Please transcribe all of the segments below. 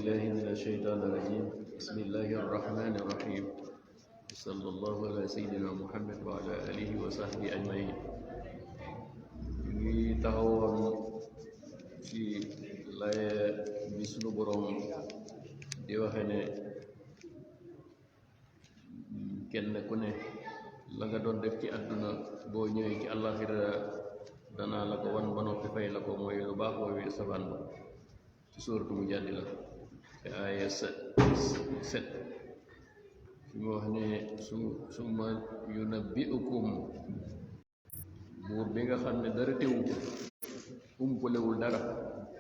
بالله من الشيطان الرجيم بسم الله الرحمن الرحيم صلى الله على سيدنا محمد وعلى آله وصحبه أجمعين ngi taxawoon ci lay bi sunu borom di waxe ne kenn ku ne la nga doon def ci àdduna boo ñëwee ci àllaaxira danaa la ko wan ba noppi fay la ko mooy lu baax woowee sabaan ba ci suuratu Mujaadila ci aaya 7 fi mu wax ne summa yunabbi'ukum buur bi nga xam ne dara tewu ko umpalewul dara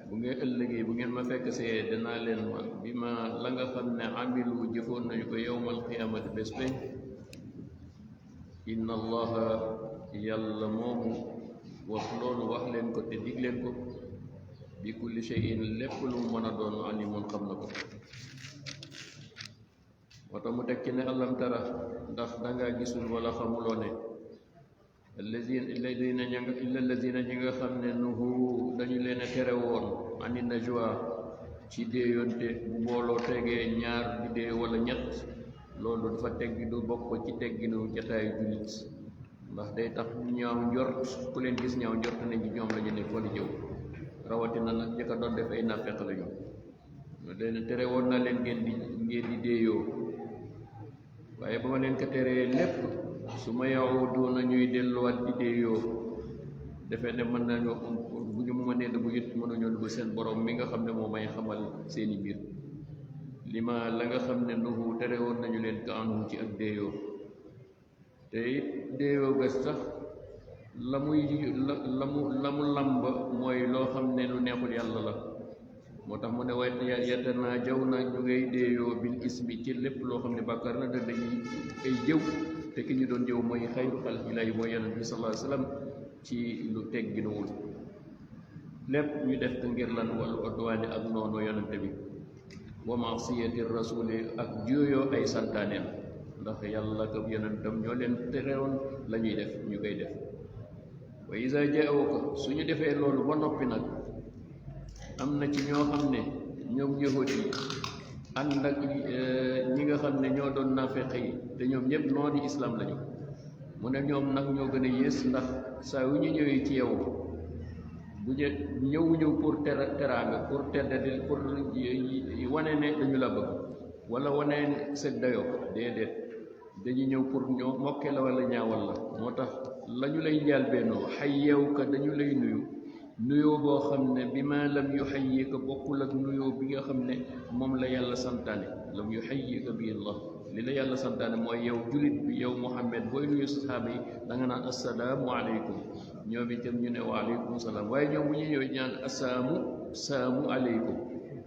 bu ngeen ëllëgee bu ngeen ma fekk see danaa leen man bi ma la nga xam ne amilu jëfoon nañu ko yawmal qiyaamati bés bañ inna allaha yàlla moomu wax loolu wax leen ko te dig leen ko bi kulli shay'in lépp lu mu mën a doon alimun xam na ko moo tax mu teg ci ne alam tara ndax dangaa gisul wala xamuloo ne alladina ñi nga xam ne nuhu dañu leen a tere woon ani najwa ci déeyonte bu mbooloo tegee ñaar di dee wala ñett loolu dafa teggi du bokk ci tegginu jataayu jullit ndax day tax ñaaw njort ku leen gis ñaaw njort nañ ci ñoom la ñu nekk wala jëw rawatina nag ñi ko doon def ay naafeq la ñu leen tere woon na leen ngeen di déeyoo waaye ba ma leen ko teree lépp su ma yawuduuna ñuy delluwaat di déeyoo defe ne mën nañoo bu ñu mënee dugg it mënuñoo dugg seen borom mi nga xam ne moo may xamal seeni mbir li ma la nga xam ne nuhu tere woon nañu leen ko anhu ci ak déeyoo te it déeyoo ga sax la mu lamb mooy loo xam ne lu neexul yàlla la moo tax mu ne way yatanaa jaw na ñu ngay déeyoo bil ismi ci lépp loo xam ne bàkkaar na da dañuy ay jëw te ki ñu doon jëw mooy xayru xalqillaahi mooy yonent bi sallallahu alayhi wa sallam ci lu tegginuwul lépp ñu def ko ngir lan wal udwaani ak noonu yonent bi wa maasiyati rasuli ak juyoo ay santaaneem ndax yàlla ko yonentam ñoo leen terewoon la ñuy def ñu koy def wa iza jaa'uuka suñu defee loolu ba noppi nag am na ci ñoo xam ne ñoom yahud yi ànd ak ñi nga xam ne ñoo doon naafeq yi te ñoom ñëpp noonu islam lañu mu ne ñoom nag ñoo gën a yées ndax saa yu ñu ñëwee ci yow bu ñëw pour teraanga pour teddadi pour wane ne dañu la bëgg wala wane ne sa dayoo déedéet dañu ñëw pour ñoo mokke la wala ñaawal la moo tax la ñu lay njaal bennoo xayyew ka dañu lay nuyoo boo xam ne bi ma lam yu xayyika bokkul ak nuyoo bi nga xam ne moom la yàlla santaane lam yu xayyika bi Allah li la yàlla santaane mooy yow julit bi yow Muhammad booy nuyu saxaaba yi da nga naan assalaamu aleykum ñoom itam ñu ne wa aleykum salaam waaye ñoom bu ñu ñëwee ñaan saamu aleykum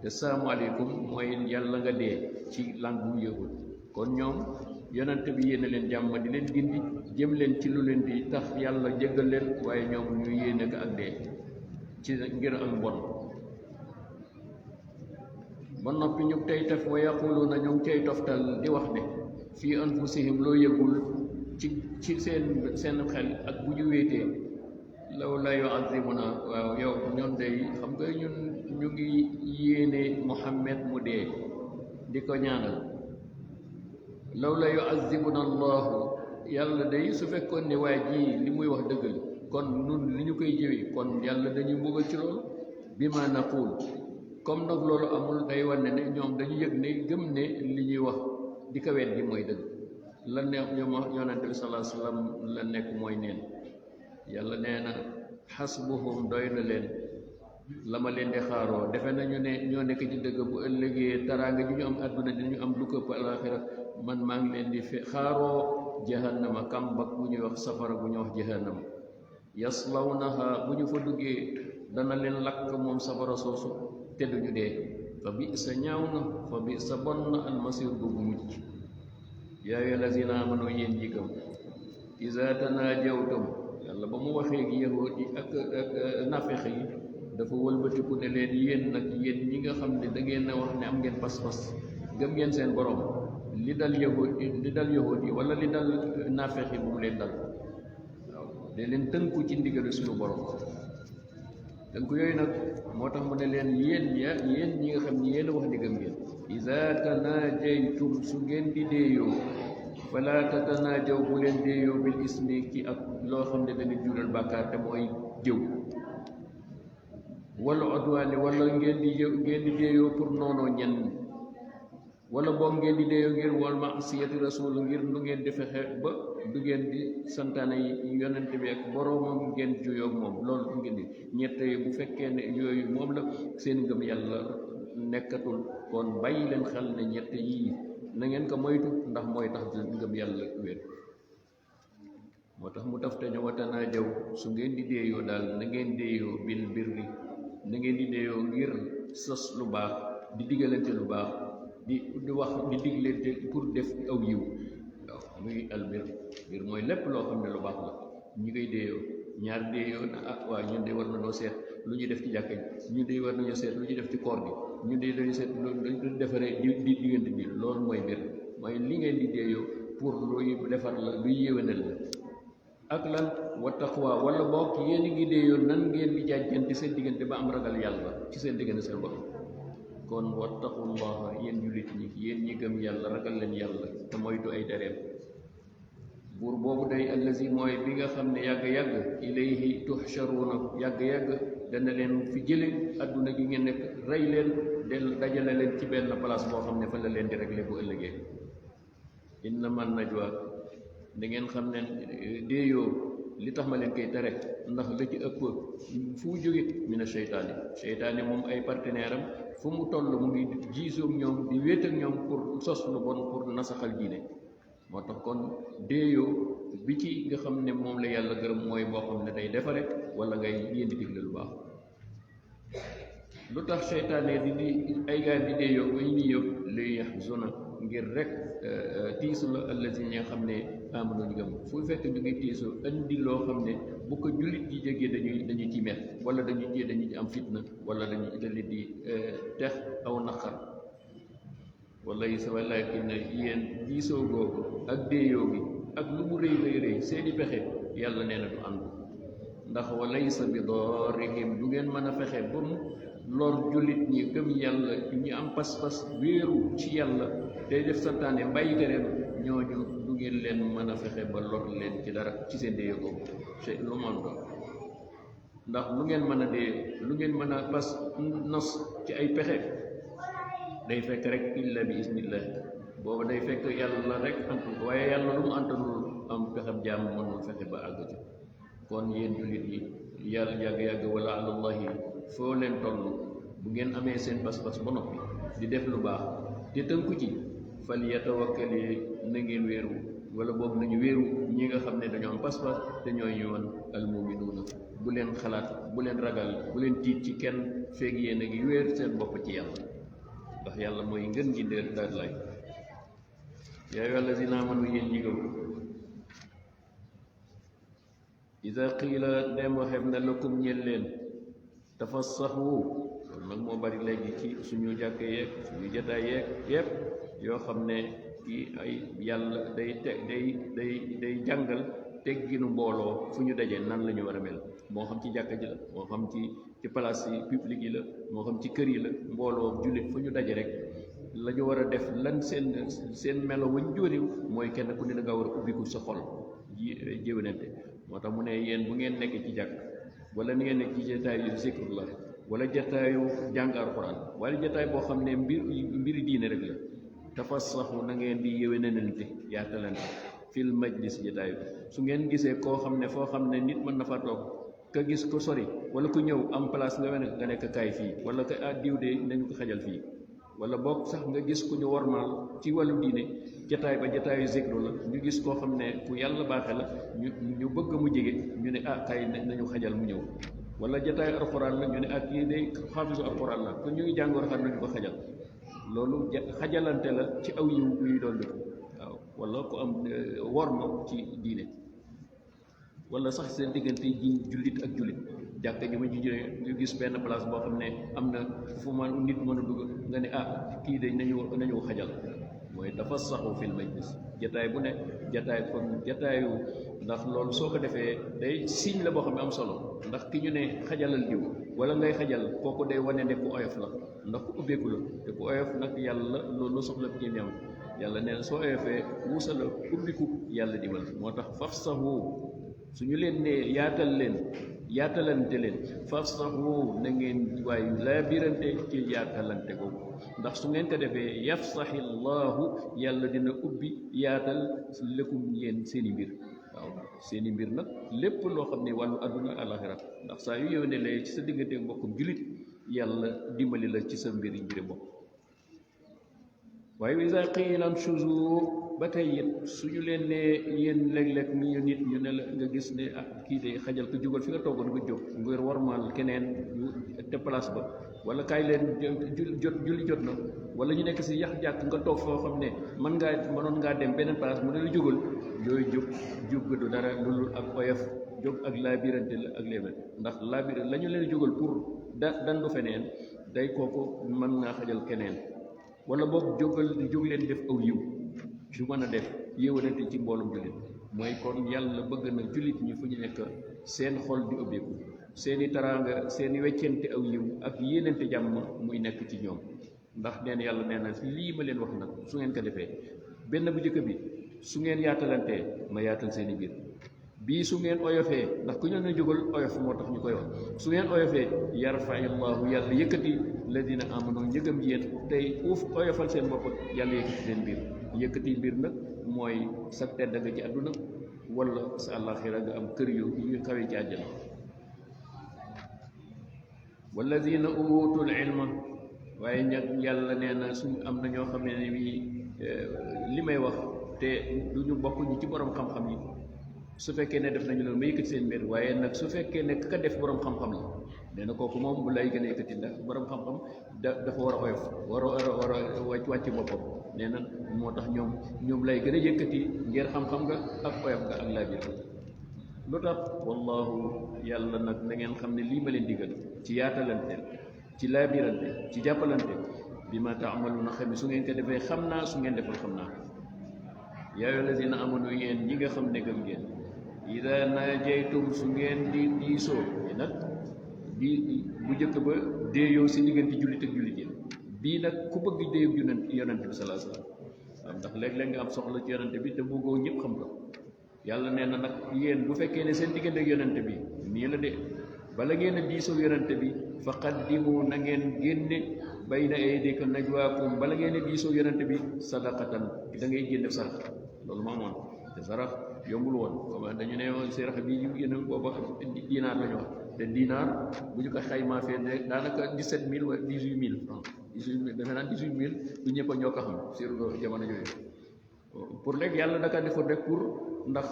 te saamu aleykum mooy yàlla nga dee ci langue bu yëgul kon ñoom yonent bi yéene leen jàmm di leen gindi jëm leen ci lu leen di tax yàlla jéggal leen waaye ñoom ñu yéene ko ak dee ci ngir ak mbon ba noppi ñu tey tef wa yaquluuna ñu ngi cay toftal di wax ne fii anfusihim loo yëgul ci seen xel ak bu ñu wéetee law la yu'azzibuna waaw yow ñun day xam nga ñun ñu ngi yéene Muhammad mu dee di ko ñaanal law la yu'azzibuna allahu yàlla day su fekkoon ne waa ji li muy wax dëgg la kon nun li ñu koy jëwee kon yàlla dañuy mbugal ci loolu bi ma naqul comme nag loolu amul day wane ne ñoom dañu yëg ne gëm ne li ñuy wax di ko wet gi mooy dëgg la neex ñoom yonente bi sallallahu alayhi wa sallam la nekk mooy neen yàlla nee na xasbuhum doy na leen la ma leen di xaaroo defe nañu ne ñoo nekk ci dëgg bu ëllëgee taraanga ji ñu am àdduna dinañu am lu këpp alaxira man maa ngi leen di xaaroo jahannama kambak bu ñuy wax safara bu ñuy wax jahannama yaslawnaha bu ñu fa duggee dana leen lakk moom safara soosu te duñu dee fa bi sa ñaaw na fa bi sa bon na almasir boobu mujj yaa ayyuhal lazina amanu yéen ñi gëm iza tanaajawtum yàlla ba mu waxee ak yahuud yi ak nafeq yi dafa wëlbatiku ne leen yéen nag yéen ñi nga xam ne da ngeen a wax ne am ngeen pas-pas gëm ngeen seen borom li dal yahuud yi wala li dal nafeq yi bu mu leen dal waaw de leen tënku ci ndigalu suñu borom tënk yooyu nag moo tax mu ne leen yéen ñi nga xam ne yéen a wax ni gëm ngeen iza tanajaytum su ngeen di déeyoo fala tatanaajaw bu leen déeyoo bil ismi ci ak loo xam ne dana jural bàkkaar te mooy jëw wala odwaane wala ngeen di déeyoo pour noonoo ñenn wala boog ngeen di déeyoo ngir wal maasiyati rasul ngir nu ngeen di fexe ba du ngeen di santaane yi yonente bi ak boroomam ngeen juyoog moom loolu du ngeen di ñett bu fekkee ne yooyu moom la seen ngëm yàlla nekkatul kon bàyyi leen xel ne ñett yii na ngeen ko moytu ndax mooy tax ngëm yàlla wér moo tax mu taf te ñu watanaa jaw su ngeen di déeyoo daal na ngeen déeyoo bil birri na ngeen di déeyoo ngir sos lu baax di digalante lu baax di wax di diglante pour def aw yiw waaw muy albir bir mooy lépp loo xam ne lu baax la ñi koy déeyoo ñaar déeyoo na waaw ñun de war nañoo seet lu ñu def ci jàkka ji ñun de war nañoo seet lu ñu def ci koor gi ñun de dañu seet lu defaree di diggante bi loolu mooy bir mooy li ngeen di déeyoo pour luy defar la luy yéwénal la ak lan wa taqwa wala bokk yéen ngi déeyoo nan ngeen di jàjjante seen diggante ba am ragal yàlla ci seen diggante seen bopp kon wattaqullaha yéen jullit ñi yéen ñi gëm yàlla ragal leen yàlla te moytu ay tereem buur boobu day allazi mooy bi nga xam ne yàgg-yàgg ilayhi tuhsharuuna yàgg-yàgg dana leen fi jële adduna gi ngeen nekk rey leen dajale leen ci benn place boo xam ne fa la leen di régler bu ëllëgee innaman najwa da ngeen xam ne déeyoo li tax ma leen koy tere ndax la ci ëpp fu mu jóge mina seytaane moom ay partenaire am fu mu toll mu ngi jiisoog ñoom di wéet ak ñoom pour sos lu bon pour nasaxal diine moo tax kon déeyoo bi ci nga xam ne moom la yàlla gërëm mooy boo xam ne day defare wala ngay yéen di digle lu baax lu tax seytaane di ay gaay di déeyoo way ni yëpp li yahzuna ngir rek tiisu la allazi ñi nga xam ne amanu ñu gëm fu fekk ñu ngi tiisu andi loo xam ne bu ko jullit ji jégee dañuy ci met wala dañu ci am fitna wala dañu leen di tex aw naqar wallahi sa walakin yéen diisoo googu ak déeyoo gi ak lu mu rëy seeni pexe yàlla nee na du ànd ndax walaysa bi darrihim du ngeen mën a fexe ba mu lor jullit ñi gëm yàlla ñi am pas-pas wéeru ci yàlla day def santaane bàyyi tereem ñooñu du ngeen leen mën a fexe ba lor leen ci dara ci seen déeyoo googu c'est lu moom doon ndax lu ngeen mën a dee lu ngeen mën a pas nos ci ay pexe day fekk rek illa bi isnillah booba day fekk yàlla rek antul ko waaye yàlla lu mu antanul am pexem jaam mënul fexe ba àgg ci kon yéen jullit yi yàlla yàgg-yàgg wala alallahi foo leen toll bu ngeen amee seen pas-pas ba noppi di def lu baax te tënku ci fal yatawakkali na ngeen wéeru wala boobu nañu wéeru ñi nga xam ne dañoo am pas-pas te ñooy yoon almuminuuna bu leen xalaat bu leen ragal bu leen tiit ci kenn feeg yéen a ngi wéer seen bopp ci yàlla ndax yàlla mooy ngën gi daal lay yaa ayyuhal lazina amanu yéen ñi gëm iza qiila dem waxeeb na lakum ñeel leen tafassahu loolu nag moo bari léegi ci suñu jàkke yeeg suñu jataay yeeg yépp yoo xam ne kii ay yàlla day jàngal tegginu mbooloo fu ñu dajee nan la ñu war a mel moo xam ci jàkka ji la moo xam ci place yi publique yi la moo xam ci kër yi la mbooloo jullit fu ñu daje rek la ñu war a def lan seen melo wañ jóoriw mooy kenn ku ne da nga war a ubbiku sa xol jéwénante moo tax mu ne yéen bu ngeen nekk ci jàkk wala ni ngeen nekk ci jataayu zikrullah wala jataayu jàng alxuraan wala jataay boo xam ne mbiri diine rek la tafassaxu na ngeen di yéwénalante yaatalante fil majlis jataayu su ngeen gisee koo xam ne foo xam ne nit mën na fa toog ka gis ko sori wala ku ñëw am place nga nekk kaay fii wala ka diw de nañu ko xajal fii wala boog sax nga gis ku ñu wormaal ci wàllu diine jataay ba jataayu zikru la ñu gis koo xam ne ku yàlla baaxe la ñu bëgg mu jege ñu ne kay nañu xajal mu ñëw wala jataayu alxuraan la ñu ne kii day xaafisu alxuraan la kon ñu ngi jàngoor xam nañu ko xajal loolu xajalante la ci aw yiw yuy doon def waaw wala ku am worma ci diine wala sax seen diggante ji jullit ak jullit jàkka ji ma ji ñu gis benn place boo xam ne am na fu ma nit mën a dugg nga ne kii de nañu xajal mooy dafa saxu fil majlis jataay bu ne jataay kon jataayu ndax loolu soo ko defee day signe la boo xam ne am solo ndax ki ñu ne xajalal diw wala ngay xajal kooku day wane ne ku oyof la ndax ku ubbeeku la te ku oyof nag yàlla loolu soxla ci ñam yàlla nee na soo oyofee wuusa la ubbiku yàlla dimbal moo tax fafsahu su ñu leen ne yaatalante leen fafsahu na ngeen waaye laabirante ci yaatalante googu ndax su ngeen ko defee yafsahi llahu yàlla dina ubbi yaatal lëkkum yéen seeni mbir waaw seeni mbir nag lépp loo xam ne wàllu àdduna alaxira ndax saa yu yow ne lee ci sa diggante mbokkum julit yàlla dimbali la ci sa mbiri bopp waaye isa qiila nshuzu ba tey it suñu leen ne yéen léeg-léeg ñu nit ñu ne la nga gis ne ah kii de xajal ko jógal fi nga toogoon nga jóg ngir warmaal keneen te place ba wala kaay leen julli jot na wala ñu nekk si yax jàkk nga toog foo xam ne mënoon ngaa dem beneen place mu ne la jógal yooyu jóg du dara loolu ak oyof jóg ak laabirante la ak léemen ndax laabirante la ñu leen jógal pour dandu feneen day kooku mën naa xajal keneen wala boog jóg leen def aw yiw su mën a def yéwénante ci mboolum jullit mooy kon yàlla bëgg na jullit ñi fu ñu nekk seen xol di ubbeeku seeni taraanga seeni weccente aw yiw ak yéenante jàmm muy nekk ci ñoom ndax neen yàlla nee na lii ma leen wax nag su ngeen ko defee benn bu njëkk bi su ngeen yaatalantee ma yaatal seeni biir bii su ngeen oyofee ndax ku ñu ne jógal oyof moo tax ñu koy wax su ngeen oyofee yarfa'i llahu yàlla yëkkati ladina amanu njëgam yéen tey uuf oyofal seen bopp yàlla yëkkati seen biir yëkkati mbir nag mooy sa tedd nga ci àdduna wala sa àllaaxira nga am kër yu xawee ci àjjana walladina utul ilma waaye ñag yàlla nee na suñ am na ñoo xam ne ni li may wax te du ñu bokk ñu ci borom xam-xam yi su fekkee ne def nañu loolu ma yëkkati seen mbir waaye nag su fekkee ne ka def borom xam-xam la nee na kooku moom bu lay gën a yëkkati ndax borom xam-xam dafa war a oyof war a wàcc boppam nee na moo tax ñoom lay gën a yëkkati ngir xam-xam nga ak oyof nga ak laabir lu tax wallahu yàlla nag na ngeen xam ne lii ma leen digal ci yaatalante ci laabirante ci jàppalante bi ma taamaluuna xam ne su ngeen ko defee xam naa su ngeen defal xam naa yaa ayyuhal lazina amanu yéen ñi nga xam ne gëm ngeen ida najaytum su ngeen di diisoo nag bu njëkk ba déeyoo si diggante jullit ak jullit yi bii nag ku bëgg déeyoo yonent bi salaa salaam waaw ndax léeg-léeg nga am soxla ci yonent bi te bëggoo ñëpp xam ko yàlla nee na nag yéen bu fekkee ne seen diggante ak yonent bi nii la de bala ngeen a diisoo yonent bi fa qaddimu na ngeen génne bayna aydikum najwaakum bala ngeen a diisoo yonent bi sadaqatan da ngay génne sarax loolu moo amoon te sarax yombul woon comme dañu ne woon sarax bi ñu génne booba dinaar la ñu wax te dinaar bu ñu ko xaymaa fee ne daanaka 17000 wala 18000 francs 18000 defe naa 18000 du ñëpp a ñoo ko xam sur jamono yooyu pour léegi yàlla da ka defoon rek pour ndax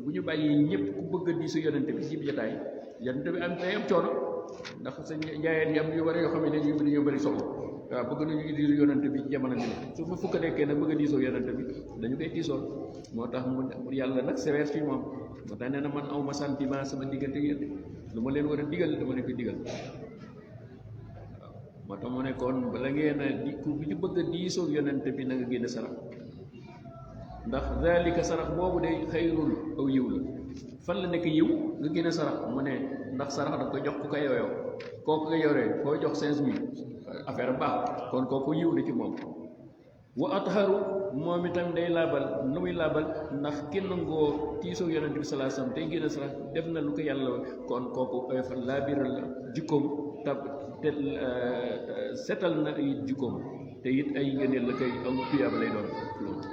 bu ñu bàyyi ñëpp ku bëgg a diisu yonente bi ci jotaay yonente bi am day am coono ndax sa njaayeen yi am yu bari yoo xam ne ñu dañoo bëri soxla waaw bëgg nañu diisu yonente bi ci jamono bi su fa fukk nekkee nag bëgg a diisoo yonente bi dañu koy diisool moo tax mu yàlla nag sévère ci moom moo tax nee na man aw ma sentiment sama diggante yéen lu ma leen war a digal dama leen koy digal waaw moo tax mu ne kon bala ngeen a di ku ñu bëgg a diisoo yonente bi na nga génn sarax ndax zalika sarax boobu day xayrul aw yiw la fan la nekk yiw nga génne sarax mu ne ndax sarax da ko jox ku ko yooyoo kooku nga yoree koo jox 5000 affaire baax kon kooku yiw la ci moom wa atharu moom itam day laabal lu muy laabal ndax kenn ngoo tiisoo yonent bi salaa sallam tey génne sarax def na lu ko yàlla kon kooku fa laabiral la jikkoom te setal na ay jikkoom te it ay ngëneel la koy am tuyaaba lay doon loolu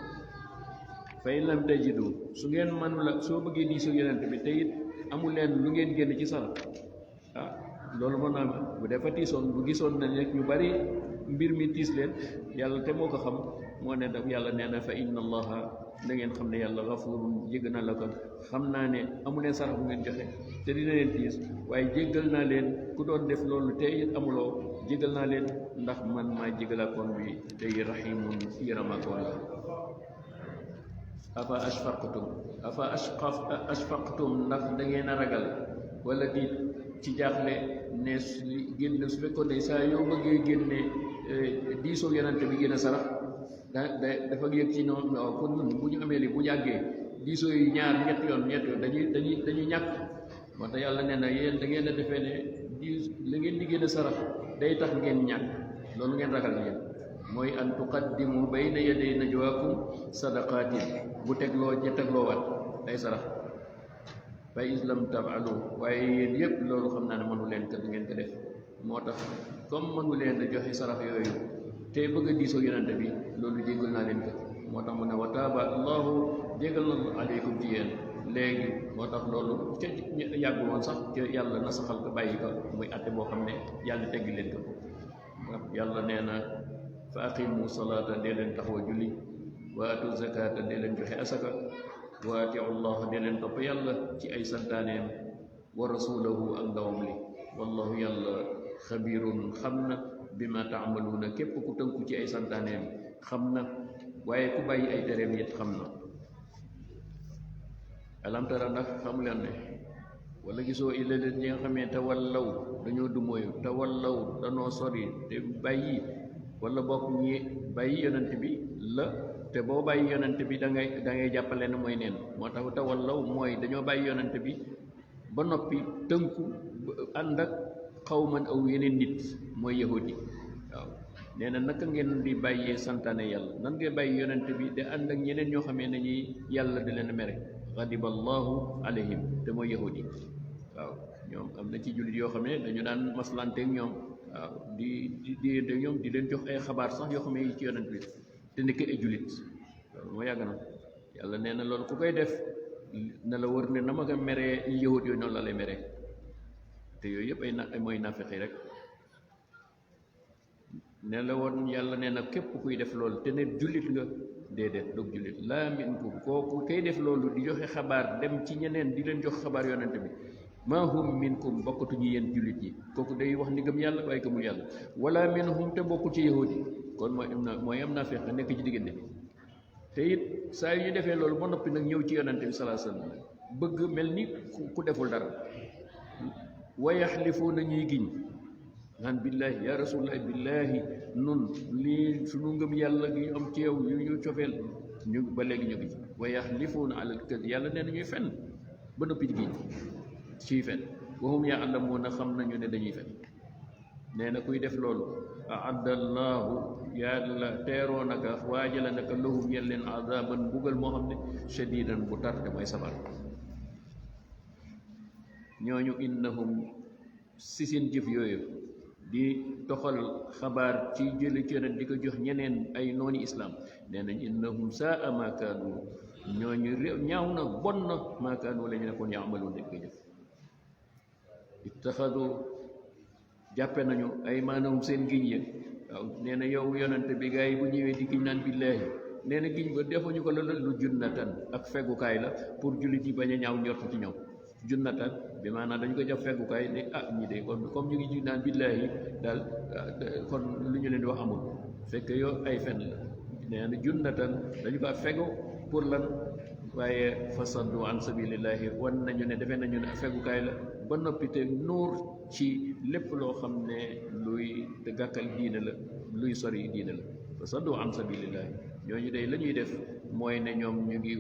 fa in lam tajidu su ngeen manu la soo bëggee diisoo yonent bi te it amul leen lu ngeen génn ci sarax ah loolu mën naa bu defa tiisoon bu gisoon na nekk ñu bari mbir mi tiis leen yàlla te moo ko xam moo ne daf yàlla nee na fa inna allaha da ngeen xam ne yàlla gafurun jégg na la ko xam naa ne amu leen sarax bu ngeen joxe te dina leen tiis waaye jéggal naa leen ku doon def loolu te it amuloo jéggal naa leen ndax man maa jéggalaakoon bi tey rahimun yërëmaakoon la afa ashfaqtum ndax da ngeen a ragal wala tiit ci jaaxle ne génn su fekkoon ne saa yoo bëggee génne diisoo yonante bi génn sarax dafa yëg ci noonu kon ñun bu ñu amee li bu ñu àggee diisoo yi ñaar ñett yoon dañuy ñàkk moo tax yàlla nee na yéen da ngeen a defee ne la ngeen di génn sarax day tax ngeen ñàkk loolu ngeen ragal yéen mooy an tuqaddimu bayna yaday najwaakum sadaqaatin bu tegloo ca tegloo waat day sarax fa islam tafalu waaye yéen yëpp loolu xam naa ne mënu leen kat ngeen ko def moo tax comme mënu leen a joxe sarax yooyu te bëgg a diisoo yonente bi loolu jéggal naa leen ko moo tax mu ne wa taaba allahu jéggal na aleykum ci yéen léegi moo tax loolu ca yàggu woon sax ca yàlla na saxal ko bàyyi ko muy atte boo xam ne yàlla teggi leen ko yàlla nee na fa aqimu salaata dee leen taxaw julli wa atu zakata dee leen joxe asaka wa atiu llah dee leen topp yàlla ci ay santaaneem wa rasulahu ak ndawam li wallahu yàlla xabirun xam na bima taamaluuna képp ku tënku ci ay santaaneem xam na waaye ku bàyyi ay tereem it xam na alam tara ndax xamu leen ne wala gisoo illa leen ñi nga xamee tawallaw dañoo dumóoyu tawallaw danoo sori te bàyyi wala bokk ñi bàyyi yonent bi la te boo bàyyi yonent bi da ngay jàppale ne mooy neen moo tax tawallaw mooy dañoo bàyyi yonent bi ba noppi tënku ànd ak xawman aw yeneen nit mooy yahudi waaw nee na naka ngeen di bàyyee santaane yàlla nan ngay bàyyi yonent bi de ànd ak ñeneen ñoo xamee ne ñi yàlla di leen mere ghadiba allahu alayhim te mooy yahudi waaw ñoom am na ci jullit yoo xam ne dañu daan maslante ak ñoom waaw di ñoom di leen jox ay xabaar sax yoo xam ne yi ci yonent bi te nekk ay jullit loolu moo yàgg na yàlla nee na loolu ku koy def na la wër ne na ma nga meree yahud yooyu noonu la lay meree te yooyu yëpp ay mooy naafeqi rek ne la woon yàlla nee na képp kuy def loolu te ne jullit nga déedéet doog jullit laa minkum kooku kay def loolu di joxe xabaar dem ci ñeneen di leen jox xabaar yonent bi maa hum minkum bokkatuñu yéen jullit yi kooku day wax ni gëm yàlla waaye gëmul yàlla wala minhum te bokkul ci yahudi kon mooy am naa feex nekk ci diggante bi te it saa yu ñu defee loolu ba noppi nag ñëw ci yonent bi salaa sallam bëgg mel ni ku deful dara wa yaxlifuuna ñuy giñ naan billaahi yaa rasulallah billaahi nun lii sunu ngëm yàlla gi am ci yow yu ñu cofeel ñu ba léegi ñu ngi ci wa yaxlifuuna alal kadi yàlla nee na ñuy fen ba noppi di giñ ciy fen wahum yaalamuuna xam nañu ne dañuy fen nee na kuy def loolu ahaddallaahu yàlla teeroo naka waajala naka lahum yel leen azaban mbugal moo xam ne shadidan bu tarte mooy sabar ñooñu innahum si seen jëf yooyu di toxal xabaar ci jële ci yonent di ko jox ñeneen ay nooni islaam nee nañ innahum saa ma kaanu ñooñu ñaaw na bon na ma kaanu la ñu nekkoon yaamaluun dañ ko jëf ittaxadu jàppe nañu ay maanahum seen giñ ya waaw nee na yow yonent bi gaa yi bu ñëwee di giñ naan billaahi nee na giñ ba defuñu ko la lu junnatan ak fegukaay la pour jullit yi bañ a ñaaw njort ci ñoom junnatan bi maanaam dañu ko jàpp feggukaay ne ñi de kon comme ñu ngi ji naan billaahi daal kon lu ñu leen di wax amul fekk yow ay fen la nee na junnatan dañu ko fegu pour lan waaye fasaddu an sabilillahi wan nañu ne defee nañu ne feggukaay la ba noppi te nuur ci lépp loo xam ne luy gàkkal diine la luy sori diine la fasaddu an sabilillahi ñooñu de la ñuy def mooy ne ñoom ñu ngi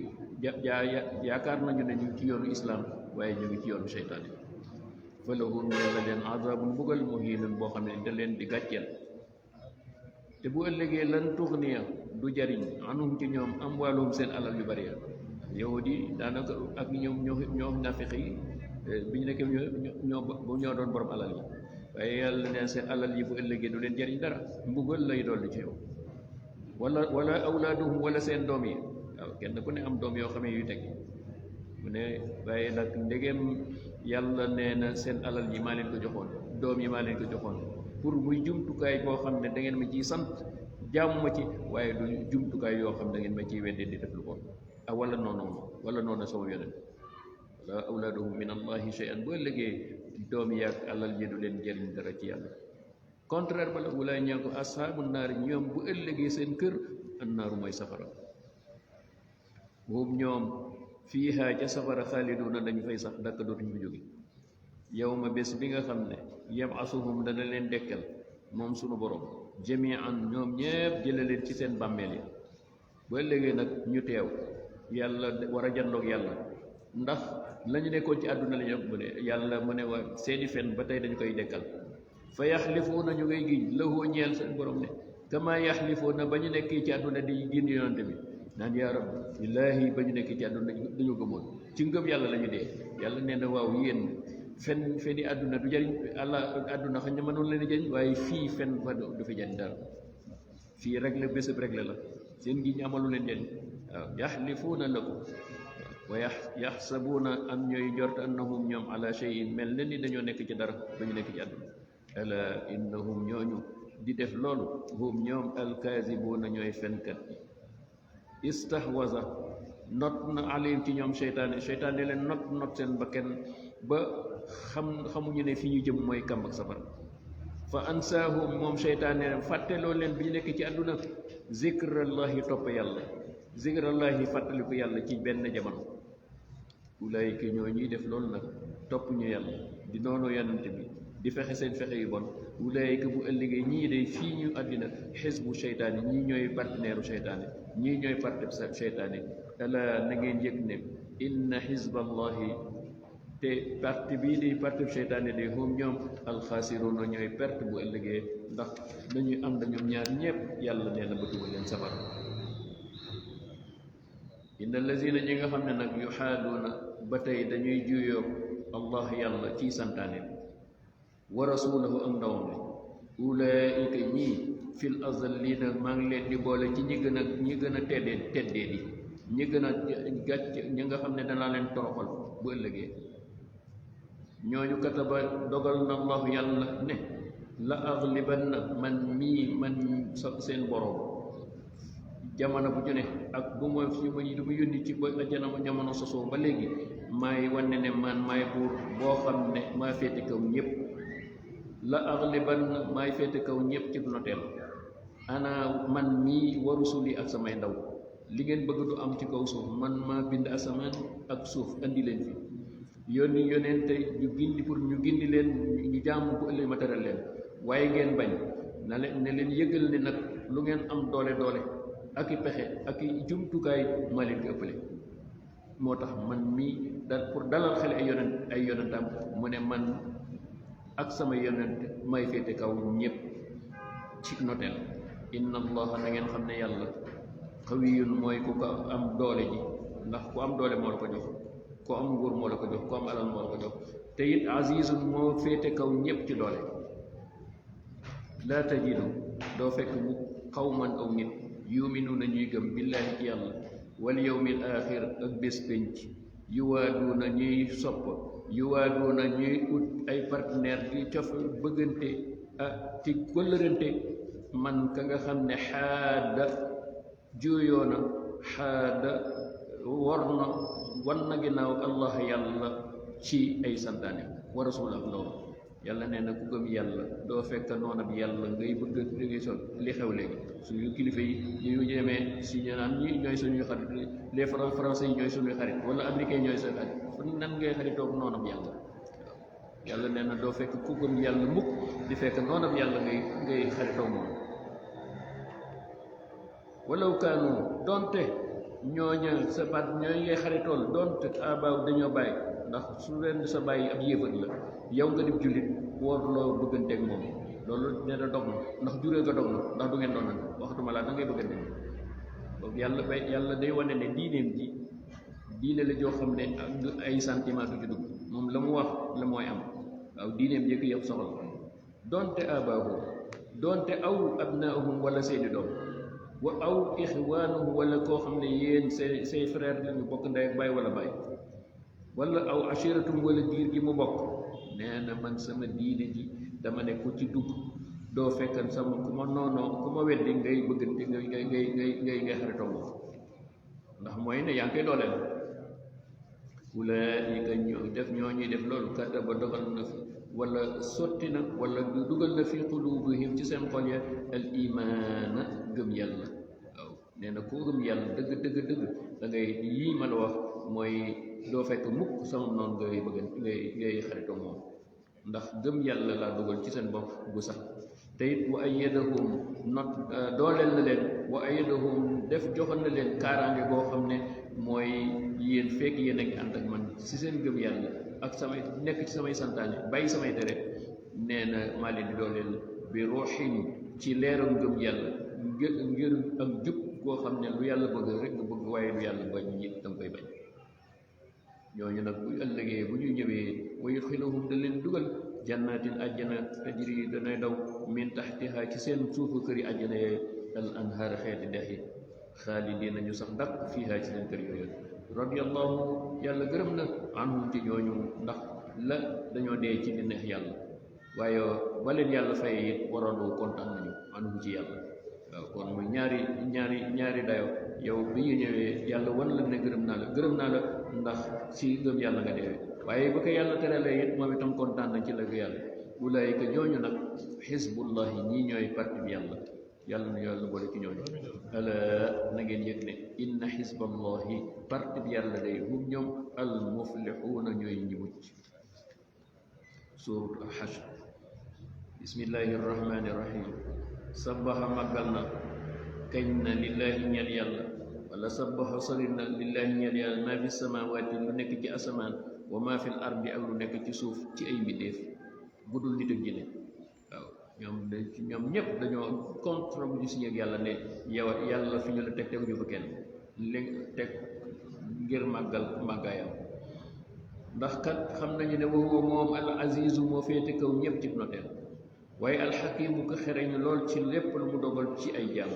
yaakaar nañu ne ñu ngi ci yoonu islam waaye ñu ngi ci yoonu seytaane fa lahum yàlla leen azabun mbugal muhiinun boo xam ne da leen di gàcceel te bu ëllëgee lan tuxniya du jariñ anum ci ñoom amwaaluhum seen alal yu bari ya yahudi daanaka ak ñoom nafiq yi bi ñu nekkee ñoo doon borom alal yi waaye yàlla neen seen alal yi bu ëllëgee du leen jariñ dara mbugal lay dolli ci yow wala awlaaduhum wala seen doom yi waaw kenn ku ne am doom yoo xam ne yuy teg mu ne waaye nag ndegem yàlla nee na seen alal yi maa leen ko joxoon doom yi maa leen ko joxoon pour muy jumtukaay boo xam ne da ngeen ma ciy sant jaamu ma ci waaye du jumtukaay yoo xam da ngeen ma ciy wedde di def lu bon ah wala noonu sama yonent wala awlaaduhum min allahi shay'an boo ëllëgee doom yi ak alal yi du leen jëriñ dara ci yàlla contraire ba la wulaay ñaa ko ashaabu naar ñoom bu ëllëgee seen kër annaaru mooy safara moom ñoom fiiha ca safara xaaliduuna dañu fay sax dakk dootuñu fi jóge yow ma bés bi nga xam ne yabasuhum dana leen dekkal moom sunu borom jamian ñoom ñépp jële leen ci seen bàmmeel yi ba léegi nag ñu teew yàlla war a jandoog yàlla ndax la ñu nekkoon ci àdduna la ñu mu ne yàlla mu ne waa seeni fen ba tey dañu koy dekkal fa yaxlifuuna ñu ngay giñ lahu ñeel seen borom ne kama yaxlifuuna ba ñu nekkee ci àdduna di giñ yonante bi naan yaa rab billaahi ba ñu nekkee ci àdduna dañu gëmoon ci ngëm yàlla la ñu dee yàlla nee na waaw yéen feni àdduna du jëriñ àdduna xañ na mënoon leen a jëriñ waaye fii fen fa du fi jëriñ dara fii rek la bésëb rek la seen giñ amalu leen jëriñ waaw yaxlifuuna lakum wa yaxsabuuna am ñooy njort annahum ñoom ala shay'in mel na ni dañoo nekk ci dara ba ñu nekk ci àdduna ala innahum ñooñu di def loolu hum ñoom alkaasibuuna ñooy fenkat yi istahwaza not na alayhim ci ñoom seytaane leen not seen bakkan ba xamuñu ne fi ñu jëm mooy kàmb ak safara fa ansaahum moom seytaane fàtteloo leen bi ñu nekk ci àdduna zikrallahi topp yàlla zikrallahi fàttaliku yàlla ci benn jamono ulaayika ñoo ñuy def loolu nag topp ñu yàlla di noonu yonante bi di fexe seen fexe yu bon ulaayika bu ëllëgee ñii de fii ñu àddina xisbu seytaane ñii ñooy partenaire seytaane ñii ñooy parte seytaane ala na ngeen yëg ne inna xisballahi te parti bii di parti seytaane de hum ñoom alxaasiruuna ñooy perte bu ëllëgee ndax dañuy am ñoom ñaar ñépp yàlla nee na ba dugal leen safara inna allazina ñi nga xam ne nag yuxaaduuna ba tey dañuy juyoo allah yàlla ciy santaane wa rasulahu ak ndawam ne ulaika ñii fil azallina maa ngi leen di boole ci ñi gën a teddee di ñi gën a gàcc ñi nga xam ne danaa leen toroxal bu ëllëgee ñooñu kataba dogal na allahu yàlla ne la aglibanna man seen borom jamono bu ñu ne ak bu ma fi ma lu mu yónni ci ba jamono sosoo ba léegi maay wane ne man maay buur boo xam ne maa féete kaw ñëpp la aglibanna maay féete kaw ñëpp ci noteel ana man mii wa rusuli ak samay ndaw li ngeen bëgg du am ci kaw suuf man maa bind asamaan ak suuf andi leen fi yónni yonente ñu gindi pour ñu gindi leen ñu jaamu bu ëllëg ma teral leen waaye ngeen bañ ne leen yëgal ne nag lu ngeen am doole ak i pexe ak i jumtukaay maa leen ko ëppale moo tax man mii pour dalal xel ay yonentam mu ne man ak sama yonent may féete kaw ñëpp ci noteel inna allaha na ngeen xam ne yàlla xawiyun mooy ku ko am doole ji ndax ku am doole moo la ko jox ku am nguur moo la ko jox ku am alal moo la ko jox te it azizun moo féete kaw ñëpp ci doole laa tajidu doo fekk mu xawman aw nit yuminuuna ñuy gëm billaahi ci yàlla wal yawmil axir ak bés pénc yuwaaduuna ñuy sopp yuwaaduuna ñuy ut ay partenaire di cof bëggante ci kóllërante man ka nga xam ne xaada juuyoona xaada wan na ginnaaw allah yàlla ci ay santaane wa rasul ak loolu yàlla nee na ku gëm yàlla doo fekk noona bi yàlla ngay bëgg ngay sol li xew léegi suñu kilifa yi ñu ñemee si ñu naan ñi ñooy suñuy xarit les français yi ñooy suñuy xarit wala américains ñooy seen xarit nan ngay xaritoog noona bi yàlla yàlla nee na doo fekk ku gëm yàlla mukk di fekk noona bi yàlla ngay xaritoog moom walaw kaanu donte ñooña sa baat ñooy ngay xaritool donte abaaw dañoo bàyyi ndax su leen sa bàyyi ab yéefar la yow nga def jullit woor loo bëgganteeg moom loolu nee na dog na ndax juree nga dog na ndax du ngeen doon nag waxtuma laa da ngay bëgganteeg donc yàlla day wane ne diineem ji diine la joo xam ne ay sentiment du ci dugg moom la mu wax la mooy am waaw diineem jëkk yëpp soxla donte abaahu donte aw abnaahum wala seeni doom wa aw ixwaanuhu wala koo xam ne yéen say frère lañu bokk ndey ak baay wala baay wala aw ashiratum wala giir gi mu bokk nee na man sama diine ji dama ne ku ci dugg doo fekkan sama ku ma noonoo ku ma weddi ngay bëggante ngay xaritoo moom ndax mooy ne yaa ngi koy dooleel ulaa'ika ñoo ñuy def loolu kataba dogal na fi wala sotti na wala dugal na fi quluubihim ci seen xol ya al imaana gëm yàlla waaw nee na koo gëm yàlla dëgg da ngay yii ma la wax mooy doo fekk mukk sama noonu ngay bëgg ngay xaritoo moom ndax gëm yàlla laa dugal ci seen bopp bu sax te it wa ayyadahum dooleel na leen wa ayyadahum joxoon na leen kaaraange boo xam ne mooy yéen fekk yéen a ngi ànd ak man ci seen gëm yàlla ak samay nekk ci samay santaane bàyyi samay tere nee na maa leen di dooleel bi ruuxin ci leeram gëm yàlla ngir ak jub koo xam ne lu yàlla bëgg rek nga bëgg waaye lu yàlla bañ ñi danga koy bañ ñooñu nag bu ëllëgee bu ñu ñëwee wa yudxiluhum da leen dugal jannatin àjjana tajri danay daw min taxtiha ci seen suufu këri àjjana yee al anhaar xeeti dex yi xaalidina ñu sax dak fiiha ci seen kër yooyu radiyallahu yàlla gërëm na anhum ci ñooñu ndax la dañoo dee ci li neex yàlla waaye ba leen yàlla faye it waroon kontaan nañu anhum ci yàlla waaw kon muy ñaari dayo yow bi ñu ñëwee yàlla wan la ne gërëm naa la ndax ci gëm yàlla nga deewee waaye ba ko yàlla teralee it moom itam kontaan na ci la yàlla ulaayika ñooñu nag xisbullahi ñii ñooy parti bi yàlla na yàlla boole ci ñooñu ala na ngeen yëg ne inna xisballahi parti bi yàlla day hum ñoom al muflixuuna ñooy ñi mucc suurat al xashr bismillahi arrahmani irrahim sabaxa màggal na kañ na lillahi ñeel yàlla wala sabaxa sori na lillahi ñeel yàlla maa fi samawaati lu nekk ci asamaan wa maa fi l ardi ak lu nekk ci suuf ci ay mbindéef bu dul nit ak jinne waaw ñoom ñëpp dañoo contre bu ñu signé ak yàlla ne yow yàlla fi ñu la teg teguñu fa kenn li teg ngir màggaayam ndax kat xam nañu ne woowu moom al azizu moo féete kaw ñëpp ci noteel waaye alxakimu ko xereñ lool ci lépp lu mu dogal ci ay jaam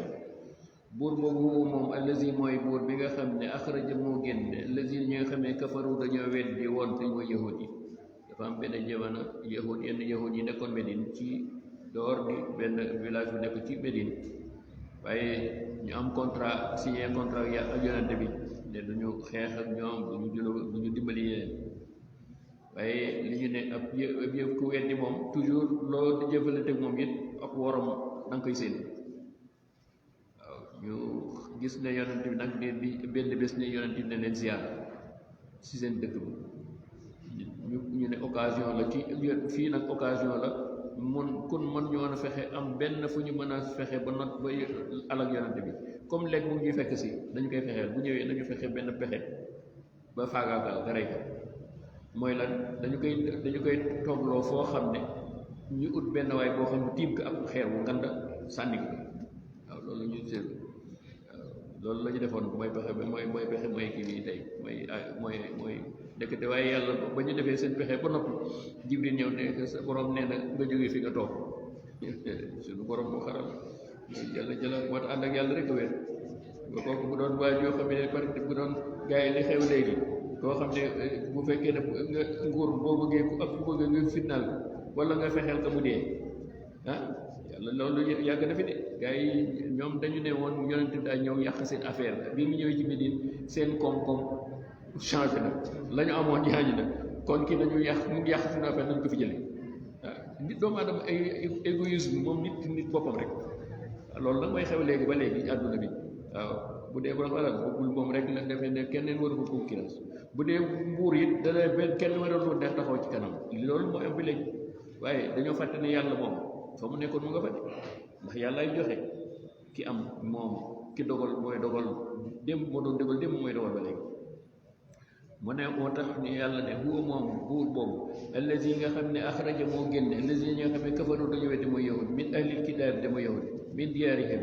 buur boobu moom allazi mooy buur bi nga xam ne axraja moo génne allazi ñi nga xam ne kafaru dañoo weddi woon te mooy yahud yi dafa am benn jamono yenn yahud yi nekkoon Médine ci door di benn village bu nekk ci Médine waaye ñu am contrat signé contrat ak yonente bi ne duñu xeex ak ñoom duñu dimbali yeneen waaye li ñu ne ab yëf ku weddi moom toujours loo di jëfalante moom it ak worom da nga koy séen waaw ñu gis ne yonent bi nag di benn bés ne yonent bi ne leen ziar ci seen dëkk bi ñu ne occasion la ci fii nag occasion la kon mën ñoo a fexe am benn fu ñu mën a fexe ba not ba alak yonent bi comme léegi mu ñuy fekk si dañu koy fexeel bu ñëwee nañu fexe benn pexe ba faagaagal nga rey ko mooy lan dañu koy toogloo foo xam ne ñu ut benn waay boo xam ne tiim ko ab xeer wu nganda sànni ko waaw loolu ñu seet waaw loolu la ñu defoon mooy pexe bi mooy pexe mooy kii bi tey mooy ndekete waaye yàlla ba ñu defee seen pexe ba noppi Jibril ñëw ne sa borom nee na nga jógee fi nga toog suñu borom moo xaral yàlla jëlaat moo tax ànd ak yàlla rek a wér nga kooku bu doon waay yoo xam ne par bu doon gars yi li xew léegi koo xam ne bu fekkee ne nga nguur boo bëggee ku ak ku bëgg nga fitnaal wala nga fexeel ka mu dee yàlla loolu yàgg na fi de gars yi ñoom dañu ne woon yonent daa ñëw yàq seen affaire bi mu ñëwee ci Médine seen koom-koom changé na la ñu amoon ñaañi na kon kii dañu mu ngi yàq suñu affaire nañ ko fi jële nit doomu aadama ay égoïsme moom nit boppam rek loolu nag mooy xew léegi ba léegi àdduna bi waaw bu dee borom alal bëggul moom rek la defee ne kenn waru ko concurrence bu dee mbuur it dana benn kenn waral lu neex taxaw ci kanam loolu moo am bi léegi waaye dañoo fàtte ne yàlla moom fa mu nekkoon mu nga fa de ndax yàllaay joxe ki am moom ki dogal mooy dogal démb moo doon dogal démb mooy dogal ba léegi mu ne moo tax ni yàlla ne huwa moom buur boobu allazi nga xam ne axraja moo génne allazi nga xam ne kafaru dañu weddi mooy yahud min ahlil kitaab dama yahud min diyaarihim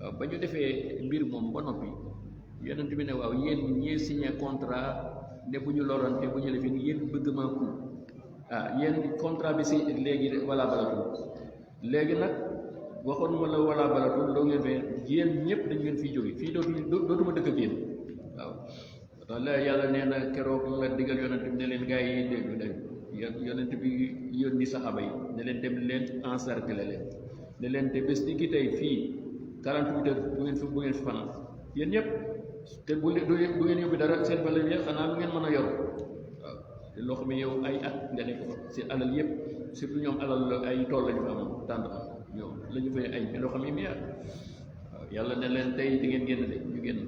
waaw ba ñu defee mbir moom ba noppi yonent bi ne waaw yéen ñii signé contrat ne bu ñu lorante bu ñu lefin yéen bëgg maa ku yéen contrat bi si léegi wala balatul léegi nag waxoon ma la wala balatul loo ngeen fee yéen ñëpp dañ ngeen fiy jóge fii dootuma dëkk ak yéen waaw tax la yàlla nee na keroog la digal yonent bi ne leen gars yi dégg dañ yonent bi yónni saxaaba yi ne leen dem leen encercler leen ne leen te bés ni ki tey fii 48 heures bu ngeen fi fanaan yéen ñëpp te du ngeen yóbbi dara seen valeur yi xanaa lu ngeen mën a yor waaw te loo xam ne yow ay at nga nekk fa seen alal yëpp surtout ñoom alal ay tool la ñu fa amoon tànd ñoom la ñu fay ay loo xam ne milliard waaw yàlla ne leen tey di ngeen génn de ñu génn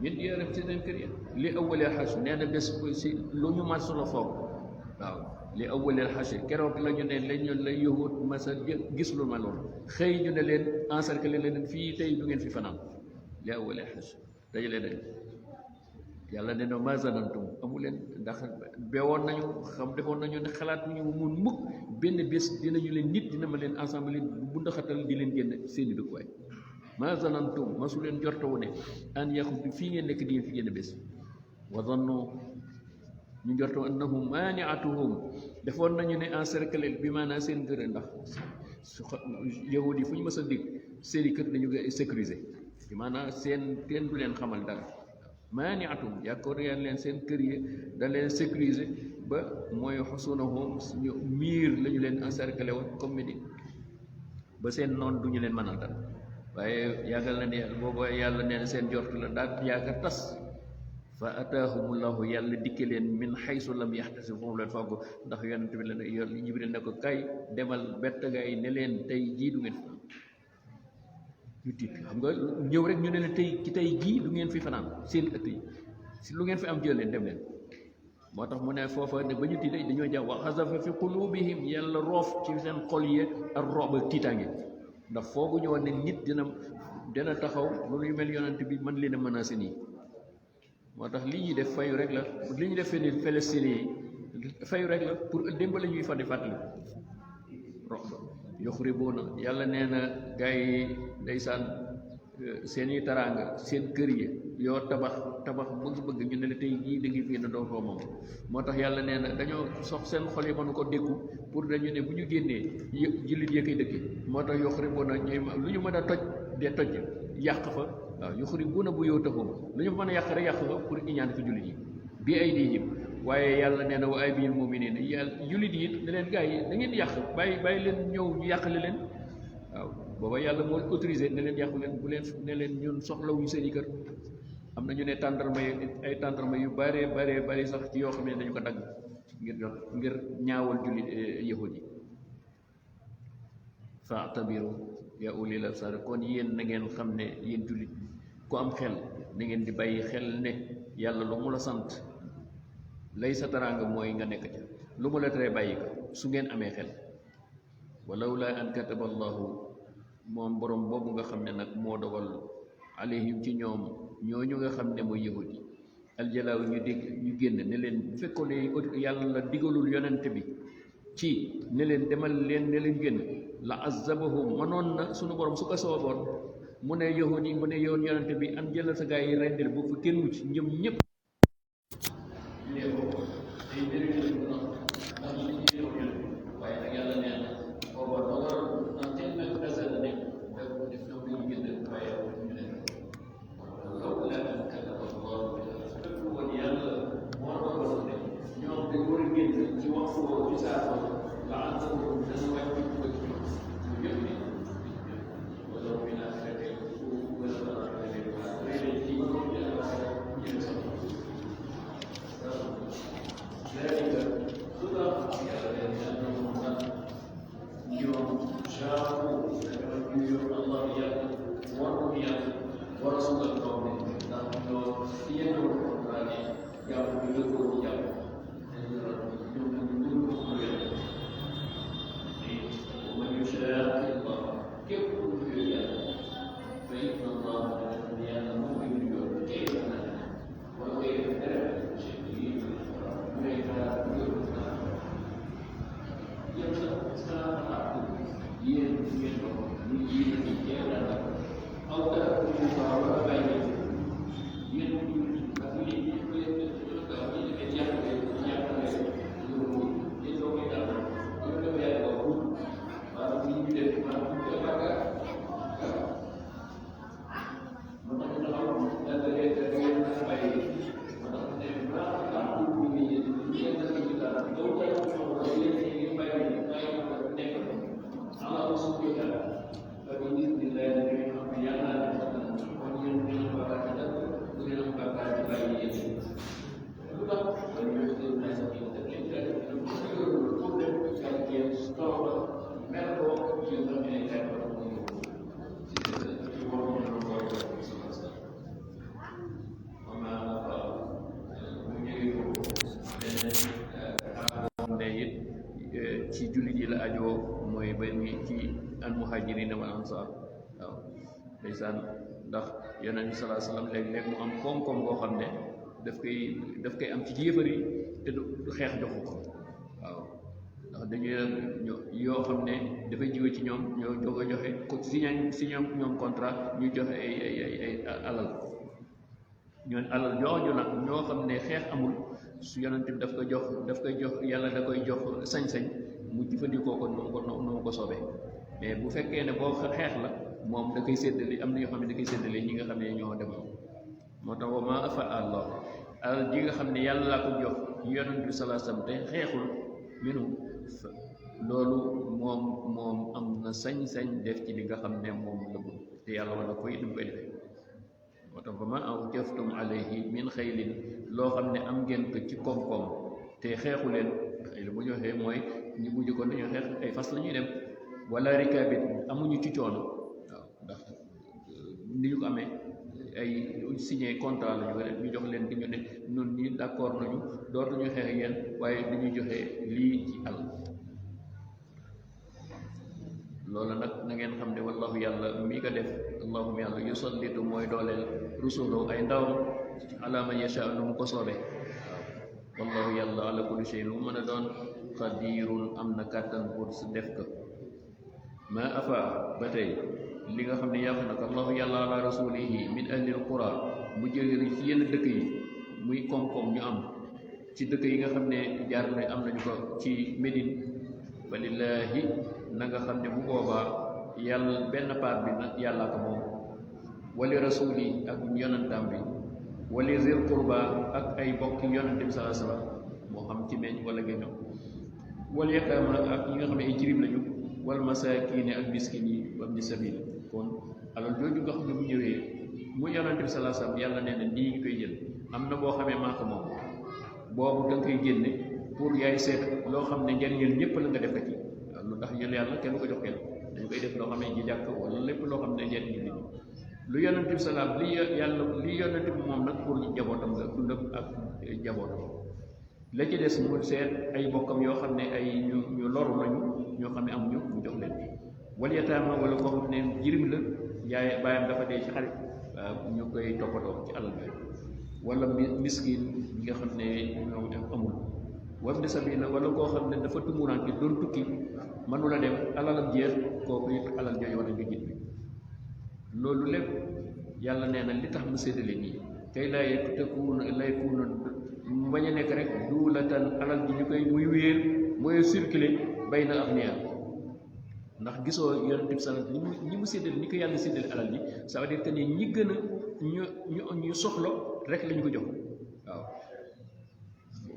min diyaarim ci seen kër yi li awwalee xas nee na bés si lu ñu mas la foog waaw li awwalee xas keroog la ñu ne la yahut masa gis lu ma loolu xëy ñu ne leen encercler leen fii tey du ngeen fi fanaan li awwalee xas dajale dañ yàlla ne na ma zanantum amu leen ndax bewoon nañu xam defoon nañu ne xalaat ñu mun mukk benn bés dinañu leen nit dina ma leen ensemble bu ndaxatal di leen génn seeni dëkkuwaay ma zanantum masu leen jortawu ne an yaxudu fii ngeen nekk di ngeen fi génn bés wa zannu ñu jortawu annahum maniatuhum defoon nañu ne encerclé bi maanaam seen kër ndax yahud yi fu ñu mës a dig seeni kër dañu koy sécuriser bi maanaam seen teen du leen xamal dara maniatum yàkkoor yaan leen seen kër yi da leen sécuriser ba mooy xusunahum suñu miir la ñu leen encerclé woon comme Médine ba seen noonu du ñu leen mënal dara waaye yàggal na ne booba yàlla nee na seen jort la daal yaakaar tas fa ataahumullahu yàlla dikke leen min xaysu lam yaxtasib foofu leen fàggu ndax yonent bi la ne Jibril ne ko kay demal bett gaa yi ne leen tey jii du ngeen fi ñu tiit xam nga ñëw rek ñu ne leen tey ci tey jii du ngeen fi fanaan seen ëtt yi si lu ngeen fi am jël leen dem leen moo tax mu ne foofa ne ba ñu tiitee dañoo jàpp wa xasafa fi qulubihim yàlla roof ci seen xol yi ak roob ak tiitaange ndax foogu ñu woon ne nit dina taxaw lu ñu mel yonent bi mën leen a menacé nii moo tax li ñuy def fayu rek la li ñu def fenn Palestine yi fayu rek la pour démb la ñuy fàtte fàttali yuxribuuna yàlla nee na gars yi ndeysaan seen i taraanga seen kër yi yoo tabax bëgg ñu ne la tey jii da ngi génn dootoo moom moo tax yàlla nee na dañoo sox seen xol yi mënu ko dékku pour dañu ne bu ñu génnee jullit yee koy dëkki moo tax yuxribuuna ñuy lu ñu mën a toj de toj yàq fa waaw yuxribuuna buyuutahum lu ñu mën a yàq rek yàq fa pour iñaan ko jullit yi bi aydihim waaye yàlla nee na wa aydihil mu'miniin yàlla jullit yi ne leen gars yi da ngeen yàq bàyyi leen ñëw ñu yàqale leen waaw booba yàlla moo autorisé ne leen yàqu leen bu leen ne leen ñun soxlawuñu seen i kër am na ñu ne tàndarma yi ay tàndarma yu bare sax ci yoo xam ne dañu ko dagg ngir ñaawal jullit yahud yi fa'tabiru ya ulil absar kon yéen na ngeen xam ne yéen jullit ku am xel na ngeen di bàyyi xel ne yàlla lu mu la sant lay sa taraanga mooy nga nekk ca lu mu la tere bàyyi ko su ngeen amee xel walaw laa an kataba allahu moom borom boobu nga xam ne nag moo dogal alayhim ci ñoom ñooñu nga xam ne mooy yahud yi aljalaaw ñu dégg ñu génn ne leen bu fekkoon ne yàlla digalul yonent bi ci ne leen demal leen ne leen génn la azabahum mënoon na suñu borom su ko sooboon mu ne yahud yi mu ne yoon yonent bi an jëlal sa gaa yi rendil bu fa kenn mucc ñëm ñëpp waaye nag yàlla nee na booba dogal na tel nag kasal ne def na bu ñu génn waaye ñu ne law la an kataba allah fekk woon yàlla moo dogal ne ñoom dañ war a génn ci waxtu woo ci saa la ansarum dana wàcc ko ci ñoom ñëpp ni wala mi naa fekk wala ci ذلك صدق لأنهم يوم شاقوا الله يأكل ورمي ورسول القوم نحن يدعو القرآن يأكل يدعو ومن يشاق الله كيف فإن الله يعلم كيف وكيف ci jullit yi la ajoo mooy ba mi ci al muhajirina wal ansar waaw ndeysaan ndax yonent bi salaa salaam léeg-léeg mu am koom-koom boo xam ne daf koy am ci yéefar yi te du xeex joxu ko waaw ndax dañuy yoo xam ne dafay jiwe ci ñoom ñoo doog a joxe ko si ñoom contrat ñu joxe ay alal ñooñ alal jooju nag ñoo xam ne xeex amul su yonent bi daf koy jox yàlla da koy jox sañ-sañ mu jëfandikoo ko nu ko soobee mais bu fekkee ne boo xeex la moom da koy séddale am na yoo xam ne da koy séddale ñi nga xam ne ñoo dem moo tax wa maa afa Allah alal ji nga xam ne yàlla laa ko jox yonent bi salaa sallam te xeexul minu loolu moom am na sañ-sañ def ci li nga xam ne moom la bëgg te yàlla wala koy du koy defee moo tax fa ma awjaftum alayhi min xaylin loo xam ne am ngeen ko ci koom-koom te xeexu leen xëy bu ñu waxee mooy ñu mujj ko dañoo xeex ay fas la ñuy dem wala rikaabit amuñu ci coono waaw ndax ni ñu ko amee ay signé contrat la ñu jox leen di ñu ne ñun ñi d'accord nañu dootuñu xeex yéen waaye dañuy joxe lii ci àll loolu nag na ngeen xam ne wallahu yàlla mii ko def allahuma yàlla yusallitu mooy dooleel rusulu ay ndawam ala man yasha nu mu ko soobee waaw wallahu yàlla ala kulli shay lu mu mën a doon qadirun am na kàttan pour su def ko ma afa ba tey li nga xam ne yàq na ko allahu yàlla ala rasulihi min ahlil qura mu jëlee ci yenn dëkk yi muy koom-koom ñu am ci dëkk yi nga xam ne jaar na am nañu ko ci Médine walillahi na nga xam ne bu boobaa yàlla benn part bi nag yàllaa ko moom wali rasuli ak yonantam bi wali zil qurba ak ay bokki yonante bi salaa salaam moo xam ci meñ wala géño wal yataama ak ñi nga xam ne ay jirim lañu wal masaakiine ak miskin yi wam di sabil kon alal jooju nga xam ne bu ñëwee mu yonante bi salaa salaam yàlla nee na nii ngi koy jël am na boo xamee maa ko moom boobu da nga koy génne pour yaay seet loo xam ne njëriñal ñëpp la nga def ko ci waaw lu tax jël yàlla kenn ko jox kenn dañ koy def loo xam ne ji jàkk wala lépp loo xam ne njëriñ nit ñi lu yonante bi salaam li yàlla li yonante bi moom nag pour njabootam la dundam ak njabootam la ci des mu seet ay bokkam yoo xam ne ay ñu loru lañu ñoo xam ne amuñu mu jox leen wal yataama wala koo xam ne jirim la yaay baayam dafa dee ci xarit ñu koy toppatoo ci alal bi wala miskin ñi nga xam ne ñoo amul wam de sabila wala koo xam ne dafa tumuraanke doon tukki mënula dem alalam jeex kooku it alal jooju war a nga jit bi loolu lépp yàlla nee na li tax mu séddale nii kay lay kuuna mu bañ a nekk rek duulatan alal ji ñu koy muy wéer mooy circuler bay na ak neer ndax gisoo yonent bi sallallahu alayhi wasallam ñi mu séddale ni ko yàlla séddale alal ji ça veut dire que ni ñi gën a ñu soxla rek lañu ko jox waaw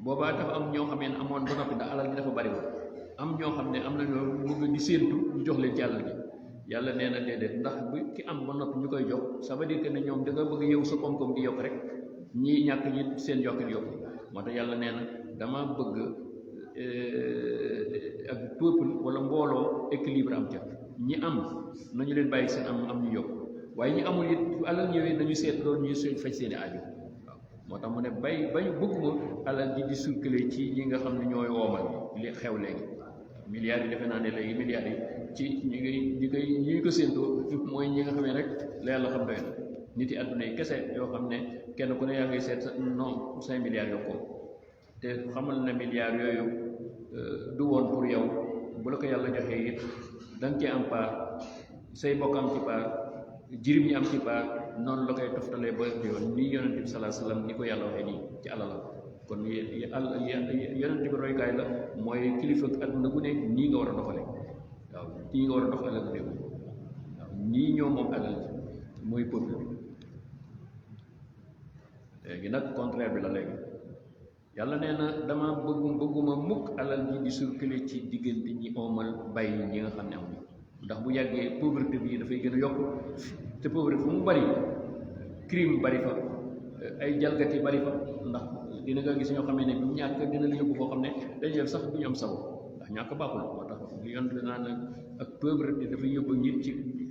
boobaa dafa am ñoo xam ne amoon ba noppi ndax alal ji dafa bari woon am ñoo xam ne am na ñoo bëgg di séentu ñu jox leen ci alal ji yàlla nee na déedéet ndax bu ki am ba noppi ñu koy jox ça veut dire que ne ñoom da nga bëgg yow sa koom-koom di yokk rek ñii ñàkk ñi seen yokk di yokk moo tax yàlla nee na dama bëgg ak peuple wala mbooloo équilibre am ca ñi am nañu leen bàyyi seen am ñu yokk waaye ñi amul it alal ñëwee nañu seet loolu ñuy faj seeni aajo waaw moo tax mu ne bañu bëgguma alal ji di circuler ci ñi nga xam ne ñooy woomal li xew léegi milliards yi defe naa ne léegi milliards yi ci ñi ko séentoo mooy ñi nga xam ne rek la yàlla xam doy na nit yi àdduna yi kese yoo xam ne kenn ku ne yaa ngay seet non 5 milliards yokkoo te xamal na milliards yooyu du woon pour yow bu la ko yàlla joxee it da nga cee am part say bokk am ci part jirim ñi am ci part noonu la koy toftalee ba yoon nii yonente bi salaa salaam ni ko yàlla waxee nii ci alalam kon yonente bi roykaay la mooy kilifa adduna gu ne nii nga war a doxale waaw nii nga war a dox alal réew waaw nii ñoo moom alal mooy peuple bi léegi nag contraire bi la léegi yàlla nee na dama bëgguma mukk alal ji di circuler ci diggante ñi oomal bàyyi ñi nga xam ne amuñu ndax bu yàggee pauvreté bi dafay gën a yokk te pauvreté fu mu bari crime bari fa ay jalgati bari fa ndax dina nga gis ñoo xam ne bu ñàkk dina la yóbbu foo xam ne dañu def sax du ñu am sago ndax ñàkk baaxul moo tax li yoon naan ak pauvreté dafay yóbbu nit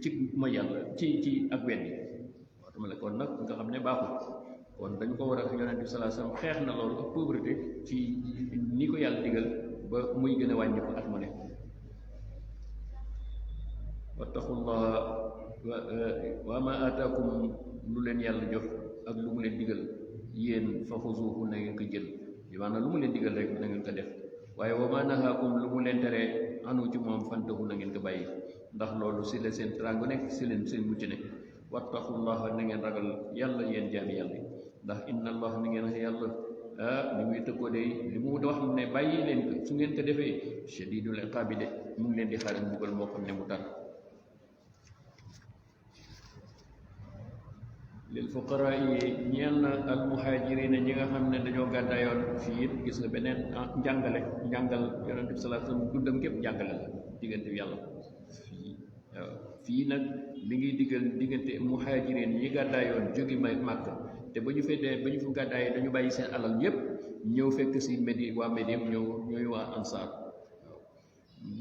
ci ma yàlla ci ak weddi waxtuma la kon nag nga xam ne baaxul kon dañu ko war a yonent bi sallallahu alayhi wasallam xeex na loolu ak pauvreté ci ni ko yàlla digal ba muy gën a wàññi ko at mu ne wattaqullaha wa ma ataakum lu leen yàlla jox ak lu mu leen digal yéen fa xuzuuhu na ngeen ko jël bi maanaam lu mu leen digal rek na ngeen ko def waaye wa maa nahaakum lu mu leen teree anu ci moom fantahu na ngeen ko bàyyi ndax loolu si la seen teraangu nekk si leen seen mucc nekk wattaqullaha na ngeen ragal yàlla yéen jaami yàlla ndax inna allah na ngeen yàlla li muy tëkkoo de li mu wax ne bàyyi leen ko su ngeen ko defee shadidul iqaabi de mu ngi leen di xaar mbugal moo xam ne mu tar lil fuqaraa yi ñeel na al muhaajiriina ñi nga xam ne dañoo gàddaayoon fii it gis nga beneen njàngal yonent bi sallallahu alayhi wasallam dundam képp njàngale la diggante yàlla fii nag li ngi diggal diggante muhaajiriin ñi gàddaayoon jógi màkk te ba ñu feddee ba ñu fu gàddaayee dañu bàyyi seen alal yépp ñëw fekk si waa Médine ñooy waa ansaar waaw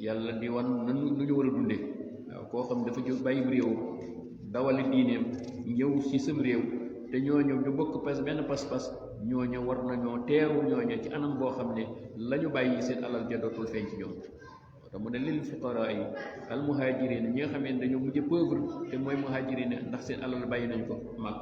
yàlla di wan nu ñu war a dundee waaw koo xam dafa jóg bàyyi réew dawali diineem ñëw ci sam réew te ñooñu ñu bokk benn pas-pas ñooñu war nañoo teeru ñooñu ci anam boo xam ne la ñu bàyyi seen alal ja dootul feeñ ci ñoom te mu ne lil fuqaraa yi al muhaajiriin ñi nga xam ne dañoo mujj pauvre te mooy muhaajiriin ndax seen alal bàyyi nañ ko màgg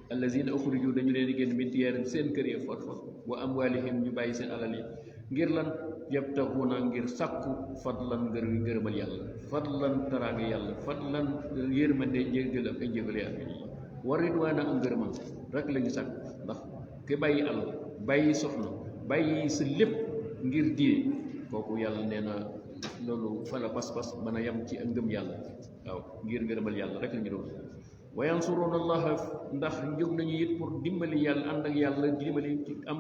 allazina uxriju dañu leen di génn min diyaarim seen kër yi fot wa amwaalihim ñu bàyyi seen alal yi ngir lan yabtaxuuna ngir sàkku fadlan ngërëmal yàlla fadlan taraanga yàlla fadlan yërmande jéggal ak njéggal yàlla wa ridwaana ak ngërëmam rek la ñu sàkk ndax ke bàyyi alal bàyyi soxna bàyyi sa lépp ngir diine kooku yàlla nee na loolu fa la pas-pas mën a yem ci ak ngëm yàlla waaw ngir ngërëmal yàlla rek la ñu doon wa yansuruuna allaha ndax jóg nañu it pour dimbali yàlla ànd ak yàlla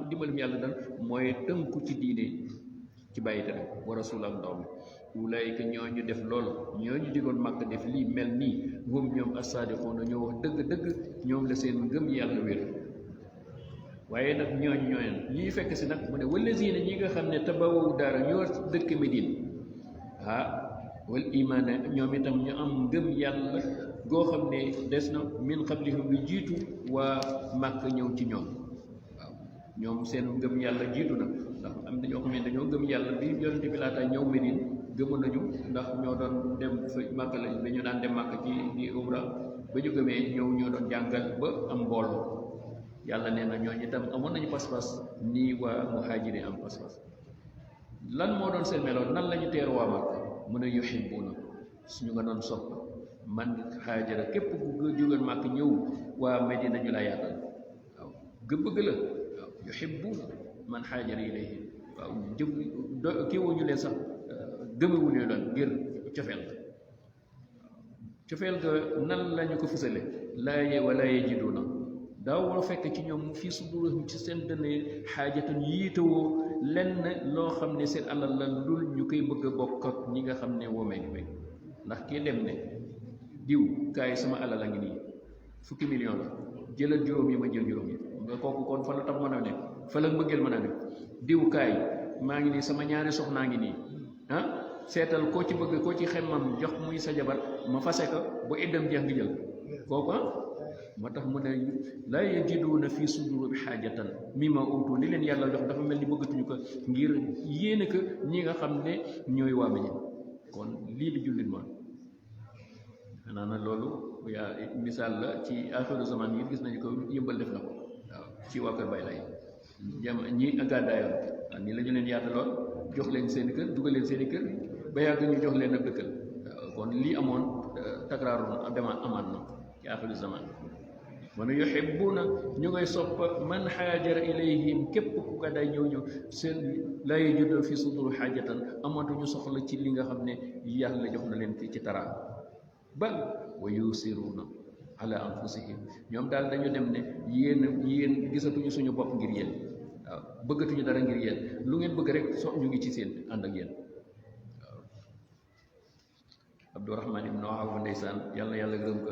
dimbalim yàlla dal mooy tënku ci diine ci bàyyi tere wa rasul ak ndaw mi ulaayika ñooñu def loolu ñooñu digoon màkk def lii mel nii hum ñoom as-saadiquuna ñoo wax dëgg-dëgg ñoom la seen ngëm yàlla wér waaye nag ñooñu ñii fekk si nag mu ne wallazina ñi nga xam ne tabawu daara ñoo dëkk Medine wal imaana ñoom itam ñu am ngëm yàlla goo xam ne des na min qablihim lu jiitu waa màkk ñëw ci ñoom waaw ñoom seen ngëm yàlla jiitu na ndax am na ñoo xam ne dañoo gëm yàlla bi yonent bi laata ñëw Medine gëmoon nañu ndax ñoo doon dem fa màkk la dañu daan dem màkk ci di umra ba ñu gëmee ñëw ñoo doon jàngal ba am mbooloo yàlla nee na ñooñu itam amoon nañu pas-pas nii waa muhaajiri am pas-pas lan moo doon seen meloon nan la ñu teeru waa màkk mu ne yuhibbuuna suñu nga doon sopp man haajara képp ku jógal màkk ñëw waa Medina ñu la yaatal waaw bëgg la waaw yuhibbuuna man haajara ilayhi waaw kii wuñu leen sax gëmewuñu leen ngir cofeel ga nan lañu ko fësale wala yajiduuna daawoo fekk ci ñoom fii sudurihim ci seen dënn xaajatan yiitewoo lenn loo xam ne seen alal la dul ñu koy bëgg a bokk ak ñi nga xam ne woomee ni ndax kii dem ne diw kaay sama alal a ngi nii 10 millions la jëlal juróom yi ma jël juróom yi nga kooku kon fa la tam mën a ne fa la mbëggeel mën a ne diw kaay maa ngi nii sama ñaari soxnaa ngi nii seetal koo ci bëgg koo ci xemmam jox muy sa jabar ma fase ko bu iddam jeex ngi jël kooku moo tax mu ne laa yajiduuna fii sudurihim xaajatan mimmaa uutuu li leen yàlla jox dafa mel ni bëggatuñu ko ngir yéene ko ñi nga xam ne ñooy waa Medina kon lii di jullit moom xanaa na loolu yaa misaal la ci axiru zaman yi gis nañu ko yëmbal def na ko waaw ci waa Kër Baay Laay ñi gàddaayoon waaw nii la ñu leen yaataloon jox leen seen i kër dugal leen seen i kër ba yàgg ñu jox leen ab dëkkal waaw kon lii amoon takraaru amaat na ci axiru zaman man yuhibbuuna ñu ngay sopp man haajara ilayhim képp ku gàddaay ñëw seen laa yajiduuna fi suduurihim haajatan amatuñu soxla ci li nga xam ne yàlla jox na leen ci taraa bal wa yusiruuna ala anfusihim ñoom daal dañu dem ne yéen gisatuñu suñu bopp ngir yéen waaw bëggatuñu dara ngir yéen lu ngeen bëgg rek ñu ngi ci seen ànd ak yéen waaw Abdurahman ibn Awf ndeysaan yàlla gërëm ko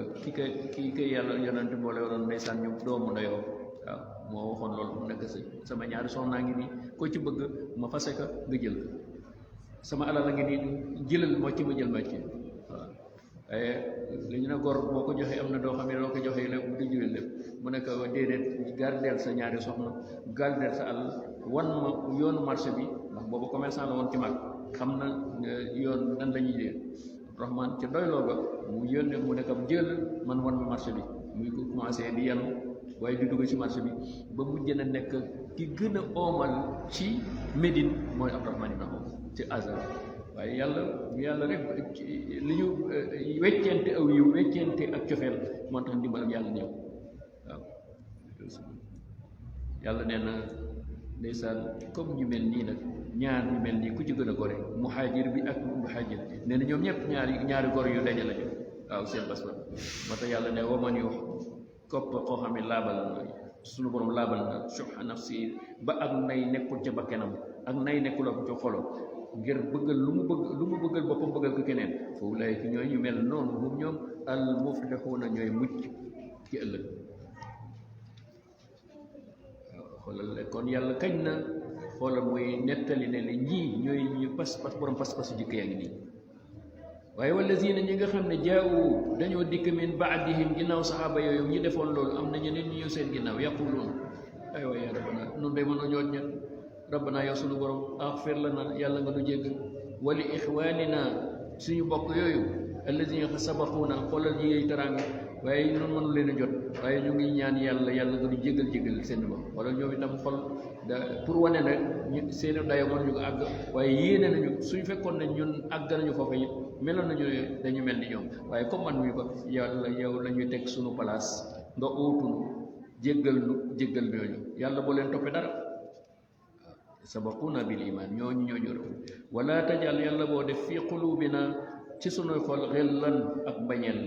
kii kay yàlla yonent boole woon ndeysaan ñu doomu ndeyoo waaw moo waxoon loolu mu nekk sama ñaari soxnaa ngi nii ko ci bëgg ma fase ka nga jël sama alal a ngi nii jëlal moo ci ma jël ma ci waaw waaye li ñu ne gor boo ko joxee am na doo xam ne doo ko joxee lépp du jiwel lépp mu ne ko déedéet gardeel sa ñaari soxna gardeel sa alal wan ma yoonu marché bi ndax boobu commerçant la woon ci mag xam na yoon nan la ñuy dee Rahman ca doyloo ga mu yónnee mu ne ko jël man wan ma marché bi muy ko commencé di yanu waaye di dugg ci marché bi ba mujj na nekk ki gën a oomal ci Médine mooy Abdourahmane ibn Awf ci azar waaye yàlla rek li ñu weccente aw yiw weccente ak cofeel moo tax ndimbalam yàlla ñëw waaw yàlla nee na ndeysaan comme ñu mel nii nag ñaar ñu mel nii ku ci gën a gore muhaajir bi ak muhaajir nee na ñoom ñëpp ñaari gore yu daje lañu waaw seen bas ba moo tax yàlla ne waman yu kopp koo xam ne laabal na suñu borom laabal na suxa nafsi ba ak nay nekkul ca bakkenam ak nay nekkul ak ca xolo ngir bëggal lu mu bëggal boppam bëggal ko keneen foofu lay ki ñooy ñu mel noonu hum ñoom al muflixuuna ñooy mucc ci ëllëg xoolal kon yàlla kañ na xoolal muy nettali ne ñii ñooy ñu borom pas-pasu jikko yaa ngi nii waaye wallazina ñi nga xam ne jaawu dañoo dikk min baadihim ginnaaw saxaaba yooyu ñi defoon loolu am na ñeneen ñu ñëw seen ginnaaw yaquluun ay waay yaa rabbana nun day mën a ñoot ñan rabbana yow suñu borom axfir lana yàlla nga nu jéggal wali ixwanina suñu bokk yooyu allazina sabaquuna xoolal ji yey teraanga waaye noonu mënu leen a jot waaye ñu ngi ñaan yàlla nga nu jéggal seen bopp wala ñoom itam xol pour wane nag seen dayo mënuñu ko àgg waaye yéene nañu suñu fekkoon ne ñun àgg nañu foofu it meloon nañu dañu mel ni ñoom waaye comme man mi ko yàlla yow la ñuy teg suñu place nga óotunu jéggal ñooñu yàlla boo leen toppee dara sabaquna bil iman ñooñu raw wala tajal yàlla boo def fii qulubina ci sunuy xol xillan ak mbañeel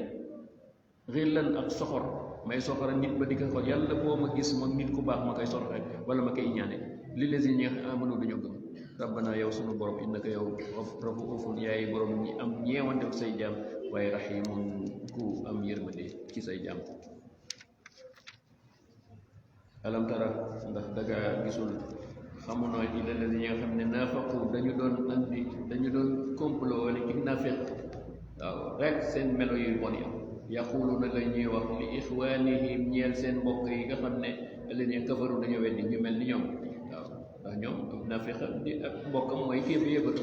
xillan ak soxor may soxora nit ba di ko xool yàlla boo ma gis ma nit ku baax ma koy soxore wala ma koy ñaane li lazina amanu dañoo gëm rabbana yow sunu borom innaka yow raufun yaay borom ñi am ñeewante say jaam waaye rahimun ku am yërmande ci say jaam alam tara ndax daga gisul xamunoo ila lazina nga xam ne naafaqu dañu doon complot wala ki naafeq waaw rek seen melo yu bon ya yaquluna la ñuy wax li ixwanihim ñeel seen mbokk yi nga xam ne alladina kafaru dañoo weddi ñu mel ni ñoom waaw ndax ñoom naafeq di ak mbokkam mooy kéef yéefar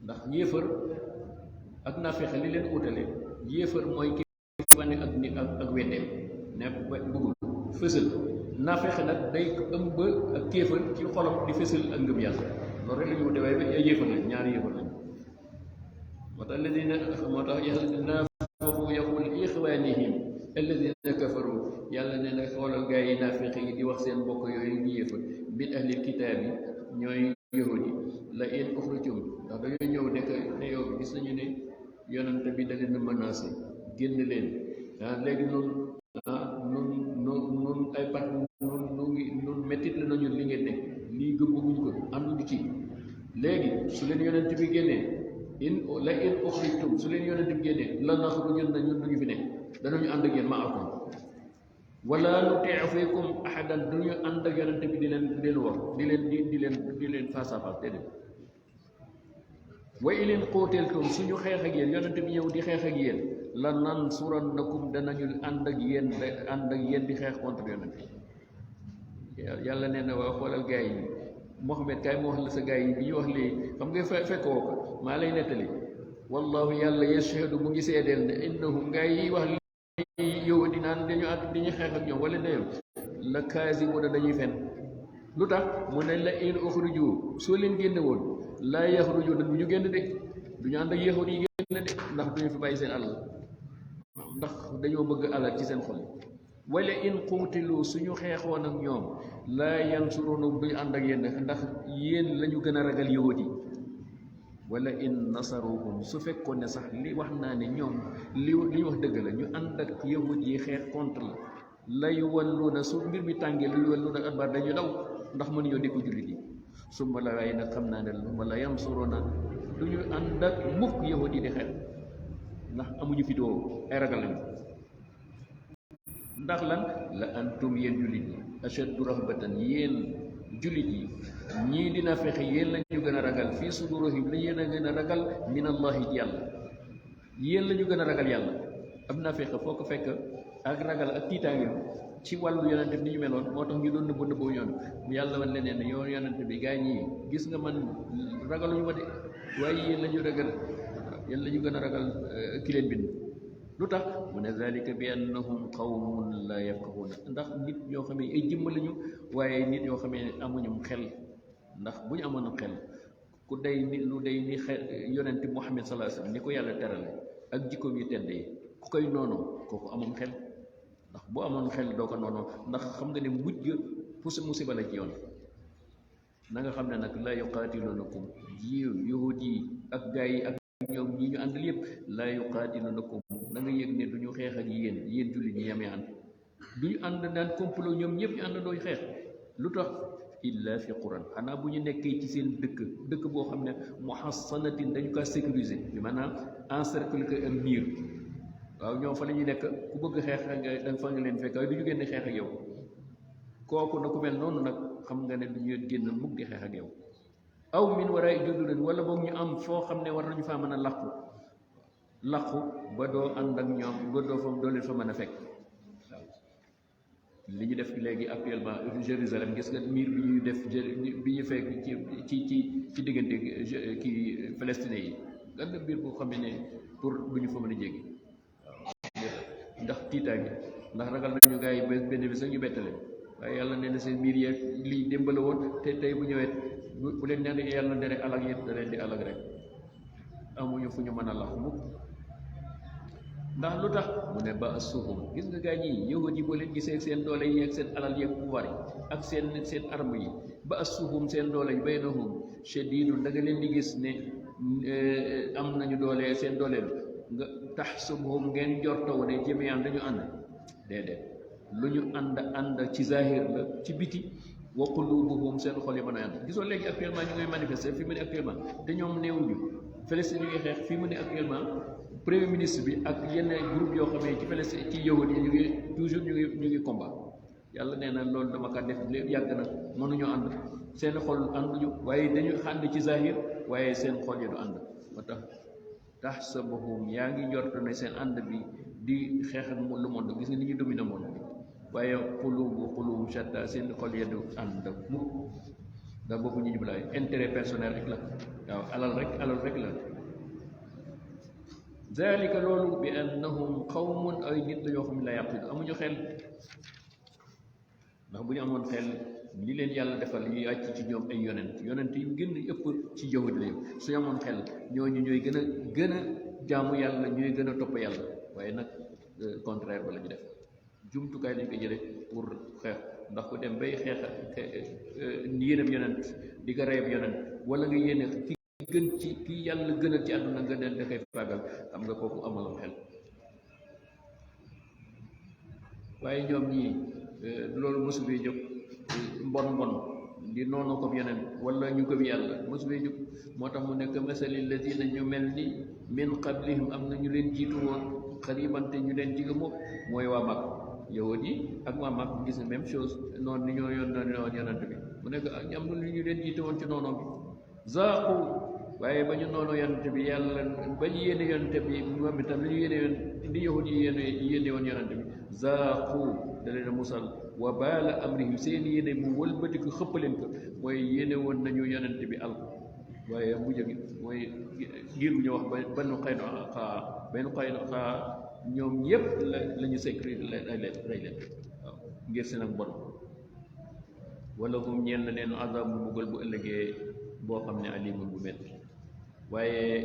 ndax yéefar ak naafeq li leen utale yéefar mooy kéef wane ak weddeem ne bëggul fësal naafeq nag day ëmb ak kéefar ci xolam di fësal ak ngëm yàlla loolu rek la ñu wute waaye ay yéefar lañ ñaari yéefar lañ moo tax alladina moo tax yàlla foofu yaqul ixwanihim alladina kafaru yàlla ne na xoolal gaa yi naafiq yi di wax seen mbokk yooyu ñu yéefar min ahlil kitaab yi ñooy yahud yi la in uxrijum ndax dañoo ñëw ne yow gis nañu ne yonante bi da leen a menacé génn leen léegi nun ay pat nun mettit la nañu li ngeen ne lii gëmbaguñ ko ànduñu ci léegi su leen yonante bi génnee in uxrijtum su leen yonent bi génnee la naxrujunna ñun duñu fi nekk danañu ànd ak yéen maakum wala nutiu fiikum ahadan duñu ànd ak yonent bi di leen war di leen face à face déedéet wa in quutiltum suñu xeex ak yéen yonent bi ñëw di xeex ak yéen la nansurannakum danañu ànd ak yéen di xeex contre yonent bi yàlla nee na waa xoolal gaa yi Mohamed kaay mu wax la sa gaa yi bi ñu wax lii xam nga fekkoo ko maa lay nettali wallahu yàlla yashhadu mu ngi seedeel ne innahum gaa yi wax lii yow di naan dañu xeex ak ñoom wala dañu la kaasibuuna dañuy fen lu tax mu ne la in uxriju soo leen génne woon laa yaxruju du ñu génn de du ñu ànd ak yahud yi génn de ndax duñu fi bàyyi seen alal ndax dañoo bëgg alal ci seen xol wala in quutilu suñu xeexoon ak ñoom laa yansuruuna duñu ànd ak yéen ndax yéen la ñu gën a ragal yahud yi wala in nasaruhum su fekkoon ne sax li wax naa ne ñoom li ñu wax dëgg la ñu ànd ak yahud yi xeex contre la lay walluuna su mbir mi tàngee lu walluuna adbar dañu daw ndax mënuñoo dékku jullit yi summa la waaye nag xam naa ne wala yansuruuna du ñu ànd ak mukk yahud yi di xeex ndax amuñu fit woowu ay ragal lañu ndax lan la antum yéen jullit yi ashaddu rahbatan yéen jullit yi ñii dina fexe yéen la ñu gën a ragal fii sudurihim la yéen a gën a ragal min allahi ci yàlla yéen la ñu gën a ragal yàlla am naa fexe foo ko fekk ak ragal ak tiitaange ci wàllu yonente bi ni ñu meloon moo tax ñu doon nëbbu yoon yàlla wan leneen ne yow yonente bi gaa ñii gis nga man ragaluñu ma de waaye yéen la ñu ragal yéen la ñu gën a ragal ki leen bind lu tax mu ne zalika bi annahum qawmun la yafqahuna ndax nit yoo xam ne ay jëmm lañu waaye nit yoo xam ne amuñu xel ndax bu ñu amoon xel ku day ni lu day ni yonent Muhammad sallallahu alayhi wasallam ni ko yàlla terale ak jikko yu tedd yi ku koy noonu kooku amoon xel ndax bu amoon xel doo ko noonu ndax xam nga ne mujj pusi musiba la ci yoon na nga xam ne nag la yuqaatilunakum jiw yahud yi ak gaa yi ak ñoom ñi ñu àndal yëpp la yuqaatilunakum na nga yëg ne du ñu xeex ak yéen julli ñi yemee ànd du ñu ànd daan complot ñoom ñëpp ñu ànd dooy xeex lu tax illa fi quran xanaa bu ñu nekkee ci seen dëkk boo xam ne muhassanatin dañu ko sécuriser bi maanaam encercle ko ak miir waaw ñoom fa la ñuy nekk ku bëgg xeex da fa nga leen fekk waaye du ñu génn xeex ak yow kooku na ku mel noonu nag xam nga ne du ñu génn mukk di xeex ak yow aw min waraay judurin wala boog ñu am foo xam ne war nañu faa mën a làqu ba doo ànd ak ñoom ba doo leen fa mën a fekk waaw li ñu def léegi actuellement Jérusalem gis nga miir bi ñuy def bi ñu fekk ci diggante kii palestinais yi gan na biir boo xam ne pour bu ñu fa mën a jéggi waaw ndax tiitaange ndax ragal nañu gars yi benn bi sax ñu bettale waaye yàlla nee na seen miir yeeg lii démbala woon te tey bu ñëwee bu leen nee yàlla ne alag yëpp da leen di alag rek amuñu fu ñu mën a lax mukk ndax lu tax mu ne ba suhum gis nga gaañ yi yahud yi boo leen gisee seen doole yi ak seen alal yeeg pouvoir yi ak seen arme yi ba suhum seen doole yi baynahum shadidun da nga leen di gis ne am nañu doole seen dooleel nga tahsubuhum ngeen jortaw ne jami'an dañu ànd déedéet lu ñu ànd ci zahir la ci biti wa qulubuhum seen xol yi mën a ànd gisoo léegi actuellement ñu ngay manifester fii mu ne actuellement te ñoom néewuñu Palestine ñu ngi xeex fii mu ne actuellement premier ministre bi ak yenn groupe yoo xam ne ci Palestine ci yahud yi ñu ngi toujours ñu ngi combat yàlla nee na loolu dama ko def lépp yàgg na mënuñoo ànd seen xol ànduñu waaye dañu ànd ci zahir waaye seen xol yi du ànd moo tax tahsabuhum yaa ngi jort ne seen ànd bi di xeex ak lu monde gis nga ni ñu dominer monde bi waaye xulubu shatta seen xol ya du ànd mukk ndax boobu ñu jublaay intérêt personnel rek la waaw alal rek la zalika loolu bi annahum qawmun ay nit la yoo xam ne la yaqilu amuñu xel ndax bu ñu amoon xel li leen yàlla defal yi wàcc ci ñoom ay yonent yu gën a ëpp ci yahud la suñu amoon xel ñooñu ñooy gën a jaamu yàlla ñooy gën a topp yàlla waaye nag contraire ba la ñu def jumtukaay lañ ko jële pour xeex ndax ku dem bay xeex yéenam yonent di ko reyab yonent wala nga yéene ki gën ci ki yàlla gënal ci àdduna nga ne da koy faagal xam nga kooku amalam xel waaye ñoom ñii loolu mosu fee jóg mbon di noonu ko yeneen wala ñu gëm yàlla mosu fee jóg moo tax mu nekk masali lazina ñu mel ni min qablihim am na ñu leen jiitu woon xaribante ñu leen jige moom mooy waa mag yahud yi ak waa mag gis na même chose noonu ni ñoo yoon woon yonent bi mu nekk am na lu ñu leen jiitu woon ci noonu bi zaaqu waaye ba ñu noonu yonent bi yàlla ba ñu yéene yonent bi moom itam li ñu yéene yoon indi yahud yi yéene woon yonent bi zaaqu da leen a musal wa baala amrihim seen yéene mu wëlbati ko xëppaleen ko mooy yéene woon nañu yonent bi al waaye mu jógi mooy ngir bu ñu wax Banu Qaynuqa ñoom ñëpp la ñu sécurité rey leen waaw ngir seen ak bon wala hum ñeel na leen azab bu buggal bu ëllëgee boo xam ne alimun bu métti waaye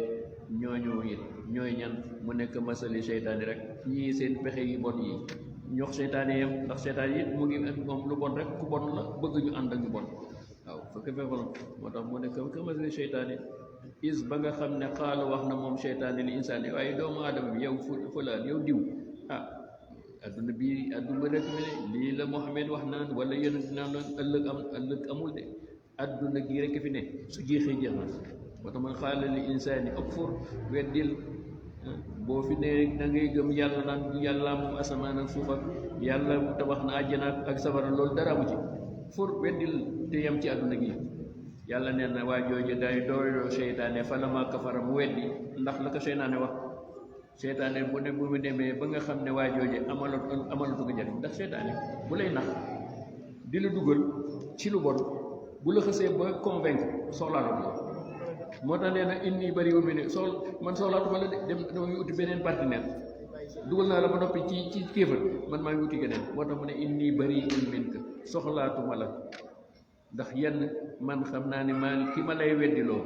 ñooñu it ñooy ñan mu nekk masali seytaane rek ñii seen pexe yi bon yi ñox seytaane yam ndax seytaane yi mu ngi moom lu bon rek ku bon la bëgg ñu ànd ak ñu bon waaw fekk fefal moo tax mu nekk ka masali seytaane is ba nga xam ne xaala wax na moom seytaane li insaani waaye doomu aadama bi yow fulaan yow diw adduna bi adduna rek mi ne lii la Muhammad wax naan wala yonent naan ëllëg amul de adduna gii rek fi ne su jeexee jeex na moo tax man xaala li insaani akfur weddil boo fi ne da ngay gëm yàlla naan yàlla moom asamaan ak suuf ak yàlla tabax na àjjana ak safara loolu dara amu ci fur weddil te yem ci adduna gi yàlla nee na waa jooju day dooloo seytaane falama kafara mu weddi ndax la ko seytaane wax seytaane bu ne bu mu demee ba nga xam ne waa jooju amalatu ko njëriñ ndax seytaane bu lay nax di la dugal ci lu bon bu la xësee ba convaincre soxlaatu la moo tax nee na inni bariwul mi ne man soxlaatuma la dem damay uti beneen partenaire dugal naa la ba noppi ci kéefar man maa ngi wuti keneen moo tax mu ne inni bari'un minka soxlaatuma la ndax yenn man xam naa ne maa ki ma lay weddiloo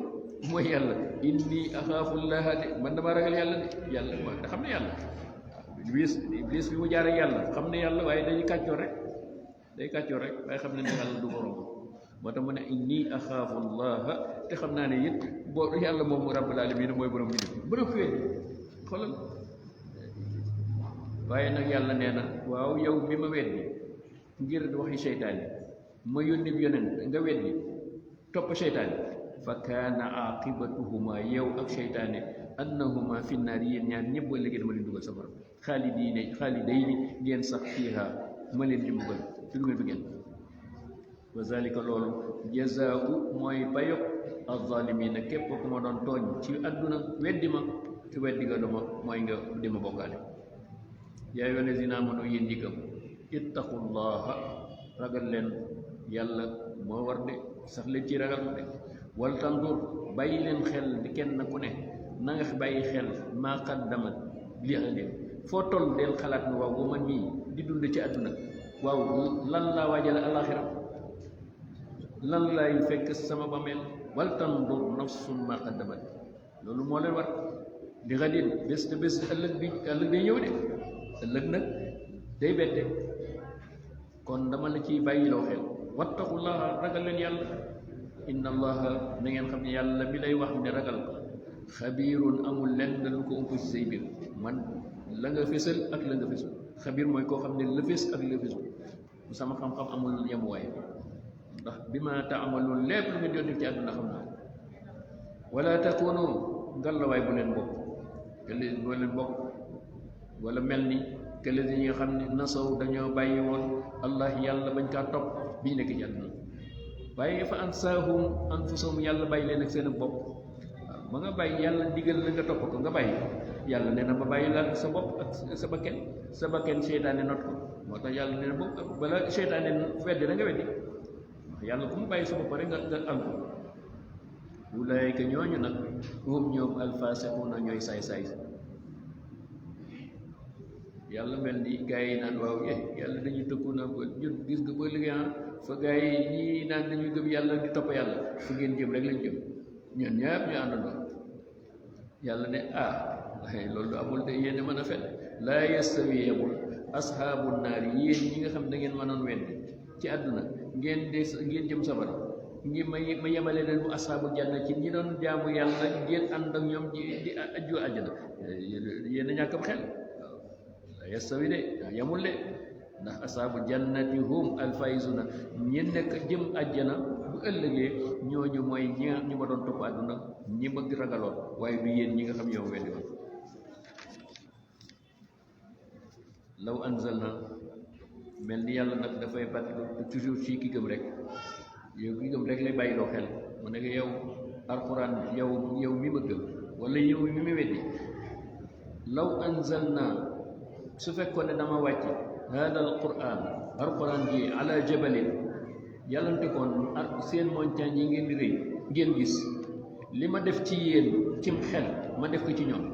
mooy yàlla inni axaafullaha de man dama ragal yàlla de yàlla mooy da xam ne yàlla iblis bi mu jaar yàlla xam ne yàlla waaye day kàccoor rek waaye xam ne ne yàlla du borom moo tax mu ne inni axaafullaha te xam naa ne it boo yàlla moom mu rabbul alamin mooy borom bi borom fi weddi xoolal waaye nag yàlla nee na waaw yow mi ma weddi ngir waxi seytaane ma yónni yonent nga weddi topp seytaane fa kaana aqibatuhuma yow ak seytaane annahuma fi naar yéen ñaar ñëpp ba léegi dama leen dugal safara xaalidayni ngeen sax fiiha ma leen di mbugal ci lu ngeen bëggeen wa zalika loolu jazaau mooy bayok azzalimina képp ku ma doon tooñ ci àdduna weddi ma ci weddi nga dama mooy nga di ma bokkaale yaa ayyuha allazina amanu yéen ñi gëm ittaqullaha ragal leen yàlla moo war de sax leen ci ragal de wal tandur bàyyi leen xel di kenn ku ne na nga bàyyi xel maa qaddamat li ëllëg foo toll del xalaat ne waaw ba man mii di dund ci àdduna waaw lan laa waajale alaxira lan laay fekk sama bameel wal tandur nafsun maa qaddamat loolu moo leen war di xadin bés te bés ëllëg day ñëw de ëllëg nag day bette kon dama la ciy bàyyiloo xel wattaqullaha ragal leen yàlla inna allaha na ngeen xam ne yàlla mi lay wax ne ragal ko xabiirun amul lenn lu ko ëmp ci say biir man la nga fésal ak la nga fésul xabiir mooy koo xam ne la fés ak la fésul bu sama xam-xam amul yemuwaay ndax bi ma taamaloon lépp lu ngeen doon def ci àdduna xam naa wala takunu ngalawaay bu leen bokk boo leen bokk wala mel ni kële yi nga xam ne nasaw dañoo bàyyi woon allah yàlla bañ kaa topp bii nekk ci àdduna waaye fa ansaahum anfusahum yàlla bàyyi leen ak seen bopp waaw ba nga bàyyi yàlla digal la nga topp ko nga bàyyi yàlla nee na ma bàyyi la sa bopp ak sa bakken seytaane not ko moo tax yàlla nee na boobu bala seytaane weddi da nga weddi yàlla ku mu bàyyi sa bopp rek nga ànku ulaayika ñooñu nag hum ñoom alfaasiquuna ñooy saay-saay yàlla mel ni gars yi naan waaw yàlla dañuy tëkku naa ko ñun gis nga ba liggéey fa gars yi ñii naan dañuy gëm yàlla di topp yàlla fu ngeen jëm rek lañ jëm ñun ñaar ñu àndandoo yàlla ne loolu du amul de yéen mën a fen laa yastawi yemul ashaabu naari yéen ñi nga xam da ngeen mënoon weddi ci àdduna ngeen jëm safara ma yemale leen bu ashaabu janna ci ñi doon jaamu yàlla ngeen ànd ak ñoom di ajju àjjana yéen a ñàkkam xel yastawi de yamul de ndax asaabu jannati hum alfaizuna ñi nekk jëm àjjana bu ëllëgee ñooñu mooy ñi ma doon topp àdduna ñi ma ragaloon waaye du yéen ñi nga xam yow weddi woon law anzalna mel ni yàlla nag dafay bat toujours ci ki gëm rek yow ki gëm rek lay bàyyiloo xel mu nekk yow alquran yow mi ma gëm wala yow mi ma weddi law anzalna su fekkoon ne dama wàcce hada alquran ji ala jabalin yàllante koon seen montagne yi ngeen di rëy ngeen gis li ma def ci yéen cim xel ma def ko ci ñoom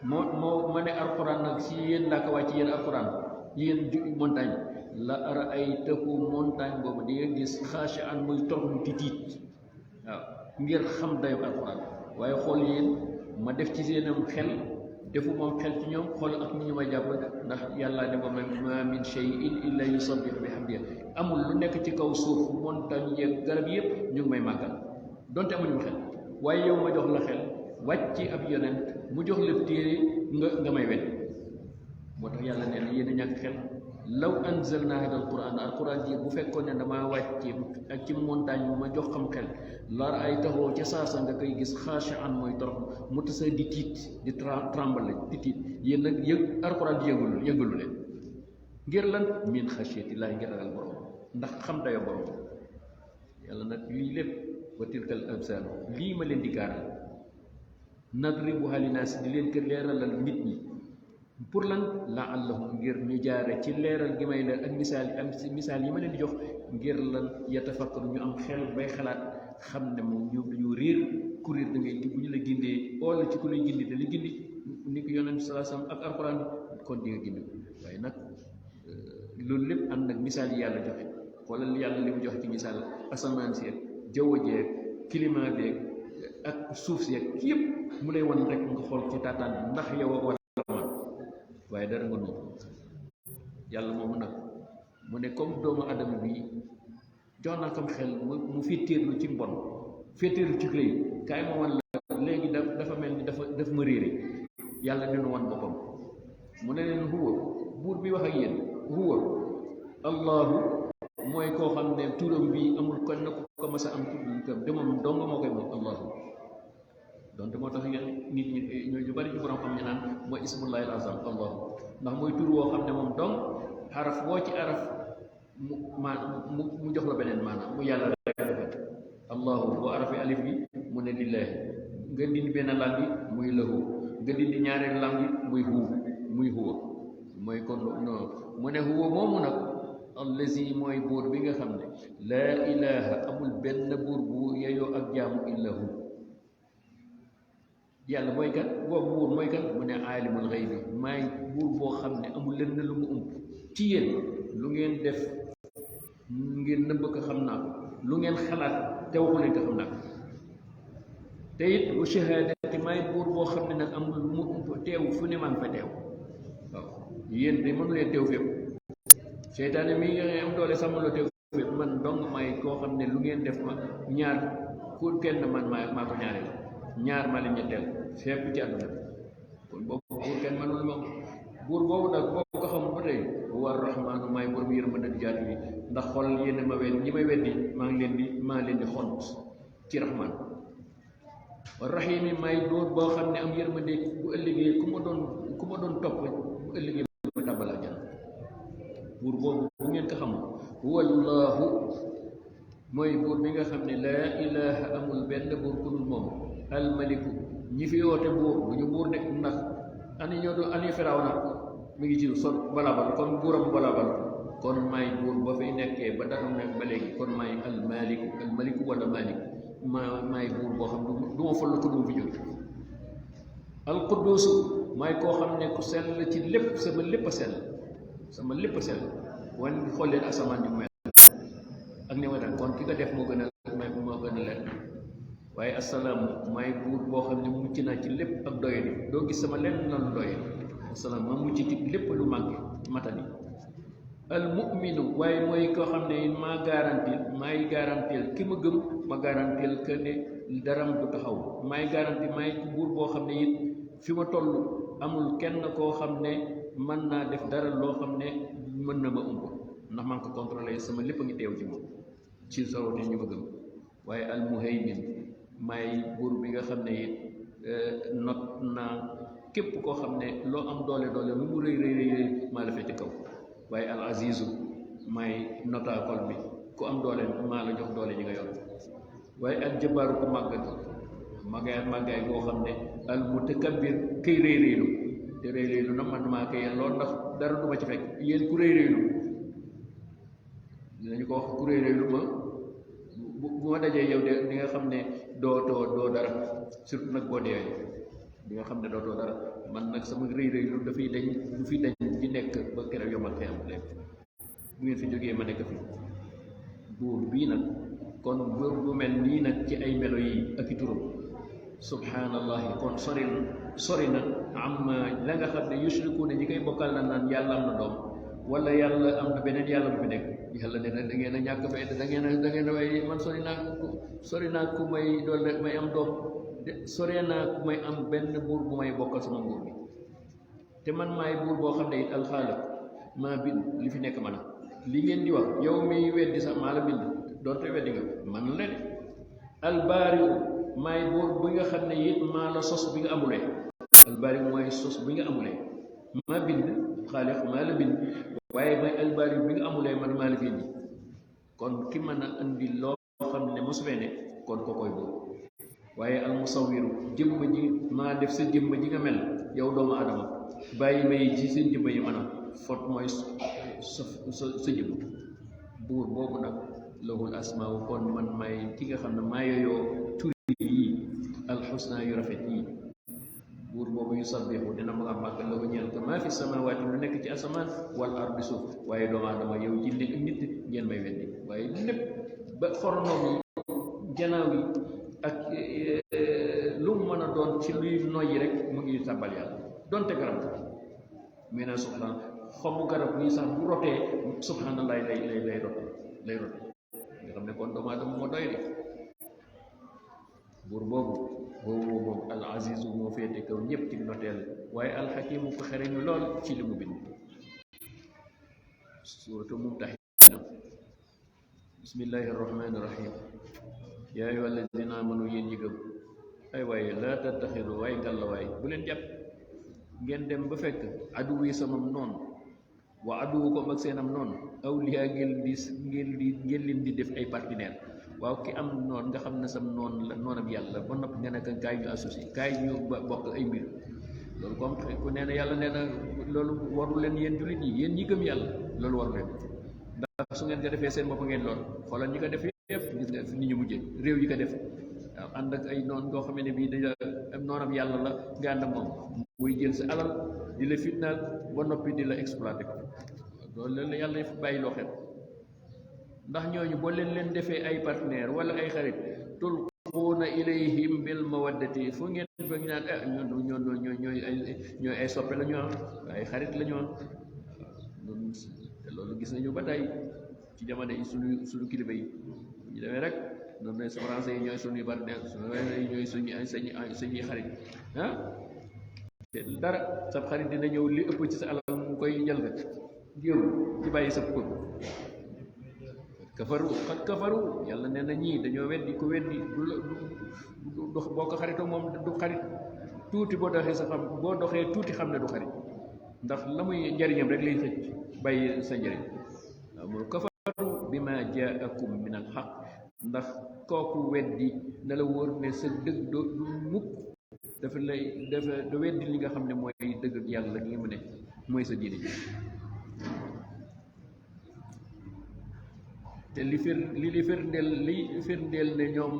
moo ma ne alquran nag si yéen laa ko wàcce yéen alquran yéen montagne la ara ay tëkku montagne boobu di nga gis xaasi an muy torox di tiit waaw ngir xam dayo alquran waaye xool yéen ma def ci seenam xel defu moom xel ci ñoom xool ak ni ñu may jàpp ndax yàlla ne ma min shay'in illa yusabbihu bihamdihi amul lu nekk ci kaw suuf montagne yeeg garab yëpp ñu ngi may màggal donte amuñu xel waaye yow ma jox la xel wàcc ab yonent mu jox la téere nga may wet moo tax yàlla nee na yéen a ñàkk xel law anzalna hada alquran ji bu fekkoon ne damaa wàcc ak ci montagne ma jox xam xel la ay taxoo ca saasa nga koy gis xaashi'an mooy torox mu tasa di tiit di tremble di tiit yéen nag alquran ji yëngalu leen ngir lan min xasiyatillahi ngir ragal borom ndax xam dayo borom yàlla nag lii lépp wa tilkal amsal lii ma leen di gaaral nadribuha linnaas di leen kër leeralal nit ñi pour lan laallahum ngir ñu jaare ci leeral gi may leer ak misaal yi ma leen di jox ngir lan yatafakkaru ñu am xel bay xalaat xam ne moom ñu dañoo réer ku réer da ngay bu ñu la gindee oola ci ku lay gindi te li gindi ni ko yonent sallallahu alayhi wasallam ak alquran kon di nga gindi waaye nag loolu lépp ànd ak misaal yi yàlla joxe xoolal yàlla li mu joxe ci misaal asamaan si ak jaww jeeg climat beeg ak suuf si ak yëpp mu lay wan rek nga xool ci taataan ndax yow wala man waaye dara nga noonu yàlla moomu nag mu ne comme doomu adama bi jox naa kam xel mu féeteerlu ci mbon féeteerlu ci rëy kaay ma wan la léegi dafa mel ni daf ma réere yàlla dina wan boppam mu ne leen huwa buur bi wax ak yéen huwa allahu mooy koo xam ne turam bi amul kon na ko mas a am turam de moom dong moo koy moom allahu donte moo tax yéen nit ñi ñu bari ci borom xam ñu naan mooy ismullahi al azam allahu ndax mooy tur woo xam ne moom dong xaraf woo ci araf mu jox la beneen maanaam mu yàlla rek defat allahu boo arafi alif bi mu ne lillahi nga dindi benn lam bi muy lahu nga dindi ñaareel lam bi muy huwa mooy kon non mu ne huwa moomu nag allazi mooy buur bi nga xam ne laa ilaha amul benn buur bu yeyoo ak jaamu illa hu yàlla mooy kan boobu buur mooy kan mu ne aalimul xaybi maay buur boo xam ne amul lenn lu mu ump ci yéen lu ngeen def ngeen nëbb ko xam naa ko lu ngeen xalaat te waxu leen ko xam naa ko te it bu shahaadati maay buur boo xam ne nag amul lu mu ump teew fu ne maa ngi fa teew waaw yéen de mënu leen teew fépp seytaane mi nga am doole sax mënuloo teew fépp man dong may koo xam ne lu ngeen def ma ñaar ku kenn man maa ko ñaareel ñaar maa leen ñetteel fépp ci àdduna kon boobu buur kenn mënul moom buur boobu nag boobu ko xamul ba tey war rahmaanu maay buur bi yërmande di jaatu yi ndax xool yéen ma wedd ñi may weddi maa leen di xont ci rahmaan war rahimi maay buur boo xam ne am yërmande bu ëllëgee ku ma doon topp bu ëllëgee ma tàbbal àjjana buur boobu bu ngeen ko xamul wallahu mooy buur bi nga xam ne laa ilaha amul benn buur ku dul moom almaliku ñi fi woote buur bu ñu buur de ndax ani Firawna mi ngi ci sot balabal kon buuram balabal kon maay buur ba fay nekkee ba dara nekk ba léegi kon maay almaliku wala malik maay buur boo xam du ma fol ko du fi jóge alquduusu maay koo xam ne ku sell ci lépp sama lépp a sell wan xool leen asamaan di mel ak ni ma tax kon ki nga def moo gën a leen waaye assalaamu maay buur boo xam ne mucc naa ci lépp ak doyadi doo gis sama lenn na lu doyadi assalaam ma mucc ci lépp lu manqué matani al mu'minu waaye mooy koo xam ne maay garantil ki ma gëm ma garantil que ne daram du taxaw maay garanti maay buur boo xam ne it fi ma toll amul kenn koo xam ne mën naa def dara loo xam ne mën na ma umb ndax man ko contrôlé sama lépp a ngi teew ci moom ci sorote ñu ma gëm waaye al muhaymin maay buur bi nga xam ne it not naa képp koo xam ne loo am doole lu mu rëy maa la fete kaw waaye al azizu maay notaakool bi ku am doole maa la jox doole ñi nga yor waaye al jabaaru ku màggaay boo xam ne al mutakabbir këy rëy te rëy na man maa koy lool ndax dara du ma ci fekk yéen ku rëy dinañu ko wax ku rëy ma bu ma dajee yow de di nga xam ne doo dara surtout nag boo dee di nga xam ne doo dara man nag sama rëy lu dafay dañ du fi dañ di nekk ba keroog yomal xëy am leen bu ngeen fi jógee ma nekk fi buur bii nag kon buur bu mel nii nag ci ay melo yi ak i turam subhaanallahi kon sori na am la nga xam ne yushrikuuna ñi koy bokkal na naan yàlla am na doom wala yàlla am na beneen yàlla bu fi nekk yàlla ne da ngeen a ñàkk fayda da ngeen a waaye man sori naa ku may doole may am doom sori naa ku may am benn buur bu may bokkal sama nguur bi te man maay buur boo xam ne it alxaaliq maa bind li fi nekk man a li ngeen di wax yow mi weddi sax maa la bind doonte weddi nga man la de albaariu maay buur bi nga xam ne it maa la sos bi nga amulee albaariu mooy sos bi nga amulee maa bind xaaliq maa la bind waaye may albaariu bi nga amulee man maa la fi indi kon ki mën a andi loo xam ne mosu fee ne kon ko koy buur waaye almusawiru jëmm ji maa def sa jëmm ji nga mel yow doomu adama bàyyi may ci seen jëmm yi mën a fot mooy sa jëmm buur boobu nag lahul asmaaw kon man may ki nga xam ne maa yooyoo tur yi alxusna yu rafet yi buur boobu yusabbihu dina ma am màgg la ko ñeel ko maa fi samaawaati lu nekk ci asamaan wal ardi suuf waaye doomu aadama yow ci nit ngeen may weddi waaye lépp ba xoronoom yi janaaw yi ak lu mu mën a doon ci luy noyyi rek mu ngi tàbbal yàlla donte garab mais nag subhaan xobu garab yi sax bu rotee subhanallah lay rote nga xam ne kon doomu aadama moo doy de buur boobu al azizu moo féete kaw ñëpp ci noteel waaye al hakimu ko xereñu lool ci li mu bind suratu Mumtahina bismillahi rahmani rahim yaa ayyuha alladina amanu yéen ñi gëm ay waaye laa tattaxidu waay ngalla waay bu leen jàpp ngeen dem ba fekk adu wi samam noonu wa adu ko ak seenam noonu awliya ngeen leen di def ay partenaire waaw ki am noonu nga xam ne sam noonu la noonam yàlla ba noppi nga nekk kaay ñu associé kaay ñu bokk ay mbir loolu comme ku nee na yàlla nee na loolu waru leen yéen jullit yi yéen ñi gëm yàlla loolu waru leen ndax su ngeen ko defee seen bopp ngeen lool xoolal ñi ko def yëpp gis nga ni ñu mujjee réew yi ko def waaw ànd ak ay noon ngoo xam ne bii dañu noonam yàlla la nga ànd ak moom muy jël sa alal di la fitnaal ba noppi di la exploité ko loolu la yàlla bàyyi loo xel ndax ñooñu boo leen defee ay partenaire wala ay xarit tulquuna ilayhim bil mawaddati fu ngeen bëgg naan ñooy ay soppe la ñu am ay xarit la ñu am te loolu gis nañu ba tey ci jamono yi suñu kilifa yi ñu demee rek noonu ne français yi ñooy suñuy partenaire suñu ñooy suñuy xarit te dara sab xarit dina ñëw li ëpp ci sa alal mu koy jalgat jéew ci bàyyi sa kër kafaru yàlla nee na ñii dañoo weddi ku weddi du boo ko xaritoo moom du xarit tuuti boo doxee tuuti xam ne du xarit ndax la muy njariñam rek lay xëcc bàyyi sa njariñ waaw mooy kafaru bi ma jaakum min al xaq ndax kooku weddi na la wóor ne sa dëgg du mukk dafa weddi li nga xam ne mooy dëgg yàlla gi mu ne mooy sa diine ji te li firndeel ne ñoom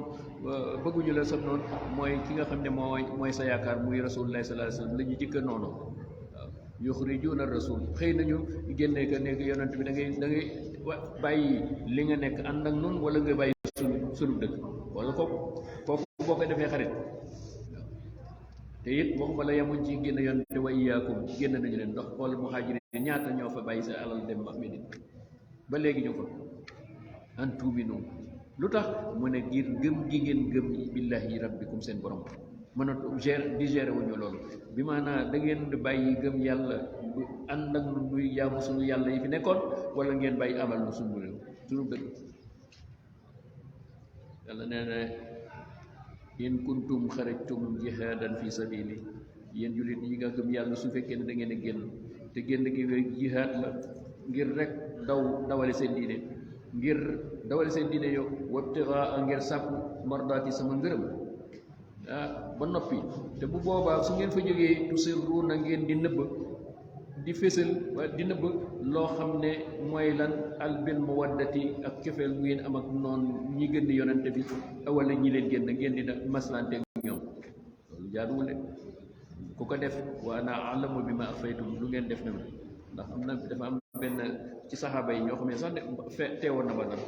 bëgguñu la sa noonu mooy ki nga xam ne mooy sa yaakaar muy rasulullah sallallahu alayhi wasallam la ñu jëkka noonu waaw yuxrijuuna rasul xëy nañu génne ko nekk yonent bi da ngay bàyyi li nga nekk ànd ak noonu wala nga bàyyi sunu dëkk wala kooku boo ko defee xarit te it waxuma la yemuñ ci génn yonent wa iyaakum génn nañu leen ndox xool muhaajiriin ñaata ñoo fa bàyyi sa alal dem ba Medina ba léegi ñu fa an tuuminu lu tax mu ne ngir gëm gi ngeen gëm billahi rabbikum seen borom mën a digéré wuñu loolu bi maanaam da ngeen di bàyyi gëm yàlla ànd ak nu nuy jaamu suñu yàlla yi fi nekkoon wala ngeen bàyyi amal nu suñu réew suñu dëkk yàlla nee na in kuntum xarajtum jihaadan fi sabili yéen jullit yi nga gëm yàlla su fekkee ne da ngeen a génn te génn gi jihaad la ngir rek dawale seen diine ngir dawale seen diine yow wabtigaa ngir sàpp mardaati sama ngërëm ba noppi te bu boobaa su ngeen fa jógee tusirruuna ngeen di nëbb di fésal di nëbb loo xam ne mooy lan albil mawaddati ak cofeel bu ngeen am ak noonu ñi gën di yonante bi wala ñi leen génn ngeen di maslante ñoom loolu jaaduwul de ku ko def wa ana alamu bi ma axfaytum lu ngeen def na ma ndax am na dafa am benn ci saxaaba yi ñoo xam ne sax teewoon na ba dara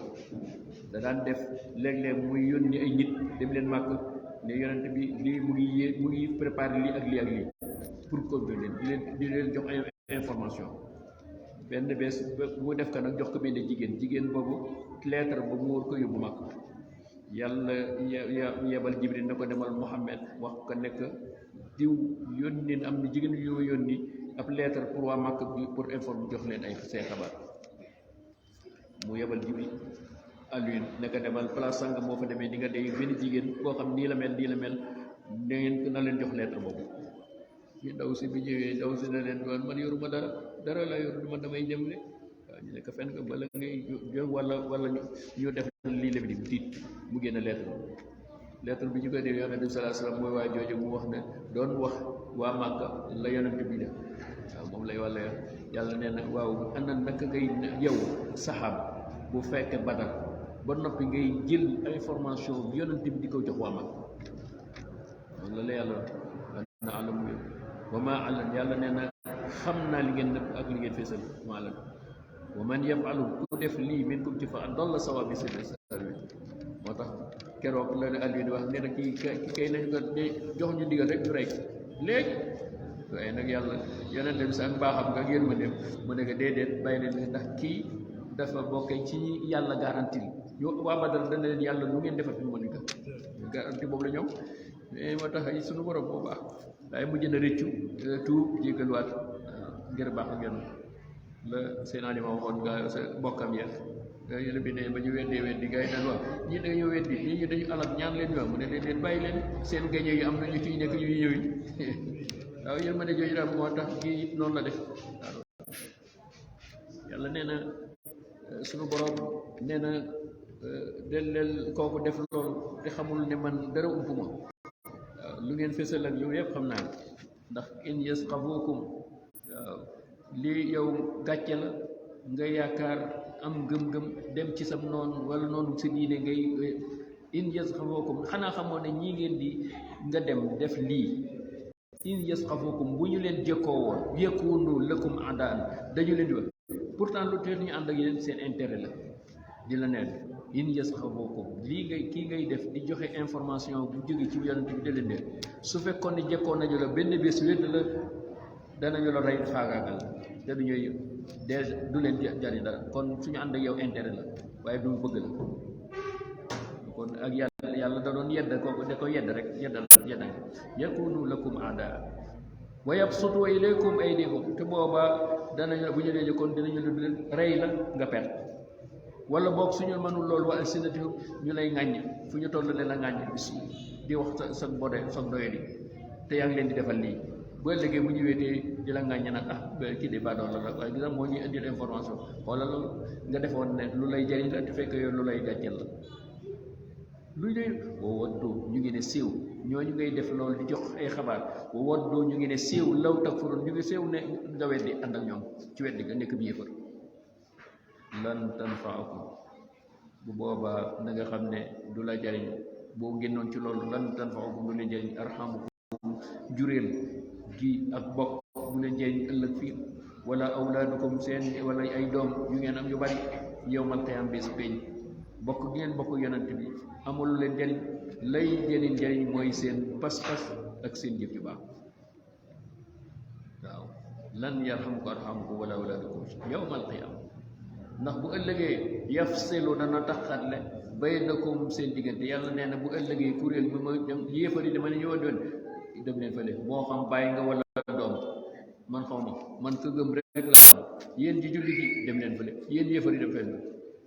da daan def léeg-léeg muy yónni ay nit dem leen màkk ne yonent bi lii mu ngi préparé lii ak lii pour convaincre leen di leen jox ay information benn bés mu def ko nag jox ko benn jigéen boobu lettre ba mu war ko yóbbu màkk yàlla yebal Jibril na ko demal Muhammad wax ko nekk diw yónni am na jigéen yu yónni ab lettre pour waa màkk bi pour informer jox leen ay seen xabaar mu yebal Jibril Alioune naka demal place sàngam moo fa demee di nga dee benn jigéen boo xam nii la mel da ngeen na leen jox lettre boobu ñu ndaw si bi ñëwee ndaw si na leen doon man yoruma dara la yor man damay dem rek waaw ñu nekk fenn ko bala ngay jox wala ñu def lii la bi di tiit mu génn lettre bi ñu koy def yonent bi sallallahu alayhi wasallam mooy waa jooju mu wax ne doon wax waa Màkka la yonent bi def waaw moom lay wàlla yàlla nee na waaw ana naka ngay yow saxaab bu fekkee Badar ba noppi ngay jël information bi yonent bi di ko jox waa Màkka loolu la yàlla na'lamu wa ma alan yàlla nee na xam naa li ngeen nëbb ak li ngeen fésal ma alan wa man yafalu ku def lii minkum ci fa dalla sawa bi sabil moo tax keroog la Aliou di wax nee na kii kay nañ ko jox ñu digal rek ñu rey léegi waaye nag yàlla yonente bi sa ak baaxam nga ak yërmandeem mu ne ko déedéet bàyyi leen ndax kii dafa bokkee ci yàlla garanti yow waa Badar dana leen yàlla lu ngeen defat ñu mën ko garanti boobu la ñoom mais moo tax ay suñu borom moo baax waaye mujj na rëccu tuub jéggaluwaat ngir baax ak yoon la seen alima waxoon nga sa bokkam ya yéen bi ne ba ñu weddi gars yi daan wax ñii dañoo weddi ñii ñu dañu alal ñaan leen ñu am mu ne leen bàyyi leen seen gañe yi am na ñu ciy nekk yu ñëw yi waaw yéen ma ne jooju daal moo tax kii it noonu la def waaw yàlla nee na suñu borom nee na del kooku def loolu te xamul ne man dara ump ma waaw lu ngeen fësal ak yow yëpp xam naa ndax in yasqafukum waaw lii yow gàcce la nga yaakaar am gëm-gëm dem ci sam noonu wala noonu si diine ngay in yasqafukum xanaa xamoo ne ñii ngeen di nga dem def lii in yasqafukum bu ñu leen jëkkoo woon yakunu lakum adaan dañu leen di wax pourtant lu teel ñu ànd ak yéen seen intérêt la di la neen in yasqafukum lii ngay kii ngay def di joxe information bu jóge ci yonent bi di leen def su fekkoon ne jëkkoo nañu la benn bés wédd la danañu la rey faagaagal te du ñuy du leen jariñ dara kon suñu ànd ak yow intérêt la waaye du bëgg la kon ak yàlla da doon yedd kooku da ko yedd rek yeddal yakunu lakum aada wa yabsutu ilaykum aydikum te booba danañu bu ñu leen kon dinañu leen rey la nga perte wala boog suñu mënul loolu wa alsinatihum ñu lay ŋàññ fu ñu toll leen a ŋàññ bis di wax sa bode sa doyadi te yaa ngi leen di defal lii bu ëllëgee bu ñu wéetee di la ŋàññ nag kii de baadoo la waaye gis nga moo ñuy indil information xoolal nga defoon ne lu lay jëriñ la te fekk yow lu lay gàcceel la lu ñuy wa waddu ñu ngi ne siiw ñooñu ngay def loolu di jox ay xabaar wa waddu ñu ngi ne siiw law takfuruun ñu ngi siiw ne nga weddi ànd ak ñoom ci weddi nga nekk bi yëfar lan tanfaakum bu boobaa na nga xam ne du la jariñ boo génnoon ci loolu lan tanfaakum du leen jariñ arhamukum jureel gi ak bokk du leen jariñ ëllëg fii wala awlaadukum seen wala ay doom yu ngeen am yu bari yawmal qiyaam bés peñ bokk gi ngeen bokk yonent bi amul leen jariñ lay jëriñ jariñ mooy seen pas-pas ak seen jëf yu baax waaw lan yarhamukum arhamukum wala awlaadukum yawmal qiyaam ndax bu ëllëgee yafsilu dana taxatle baynakum seen diggante yàlla nee na bu ëllëgee kuréel bi ma dem yéefari dama ne ñëwa doon dem leen fële moo xam bàyyi nga wala doom man xaw ma man ko gëm rek la xam yéen ji julli gi dem leen fële yéen yéefari dem fële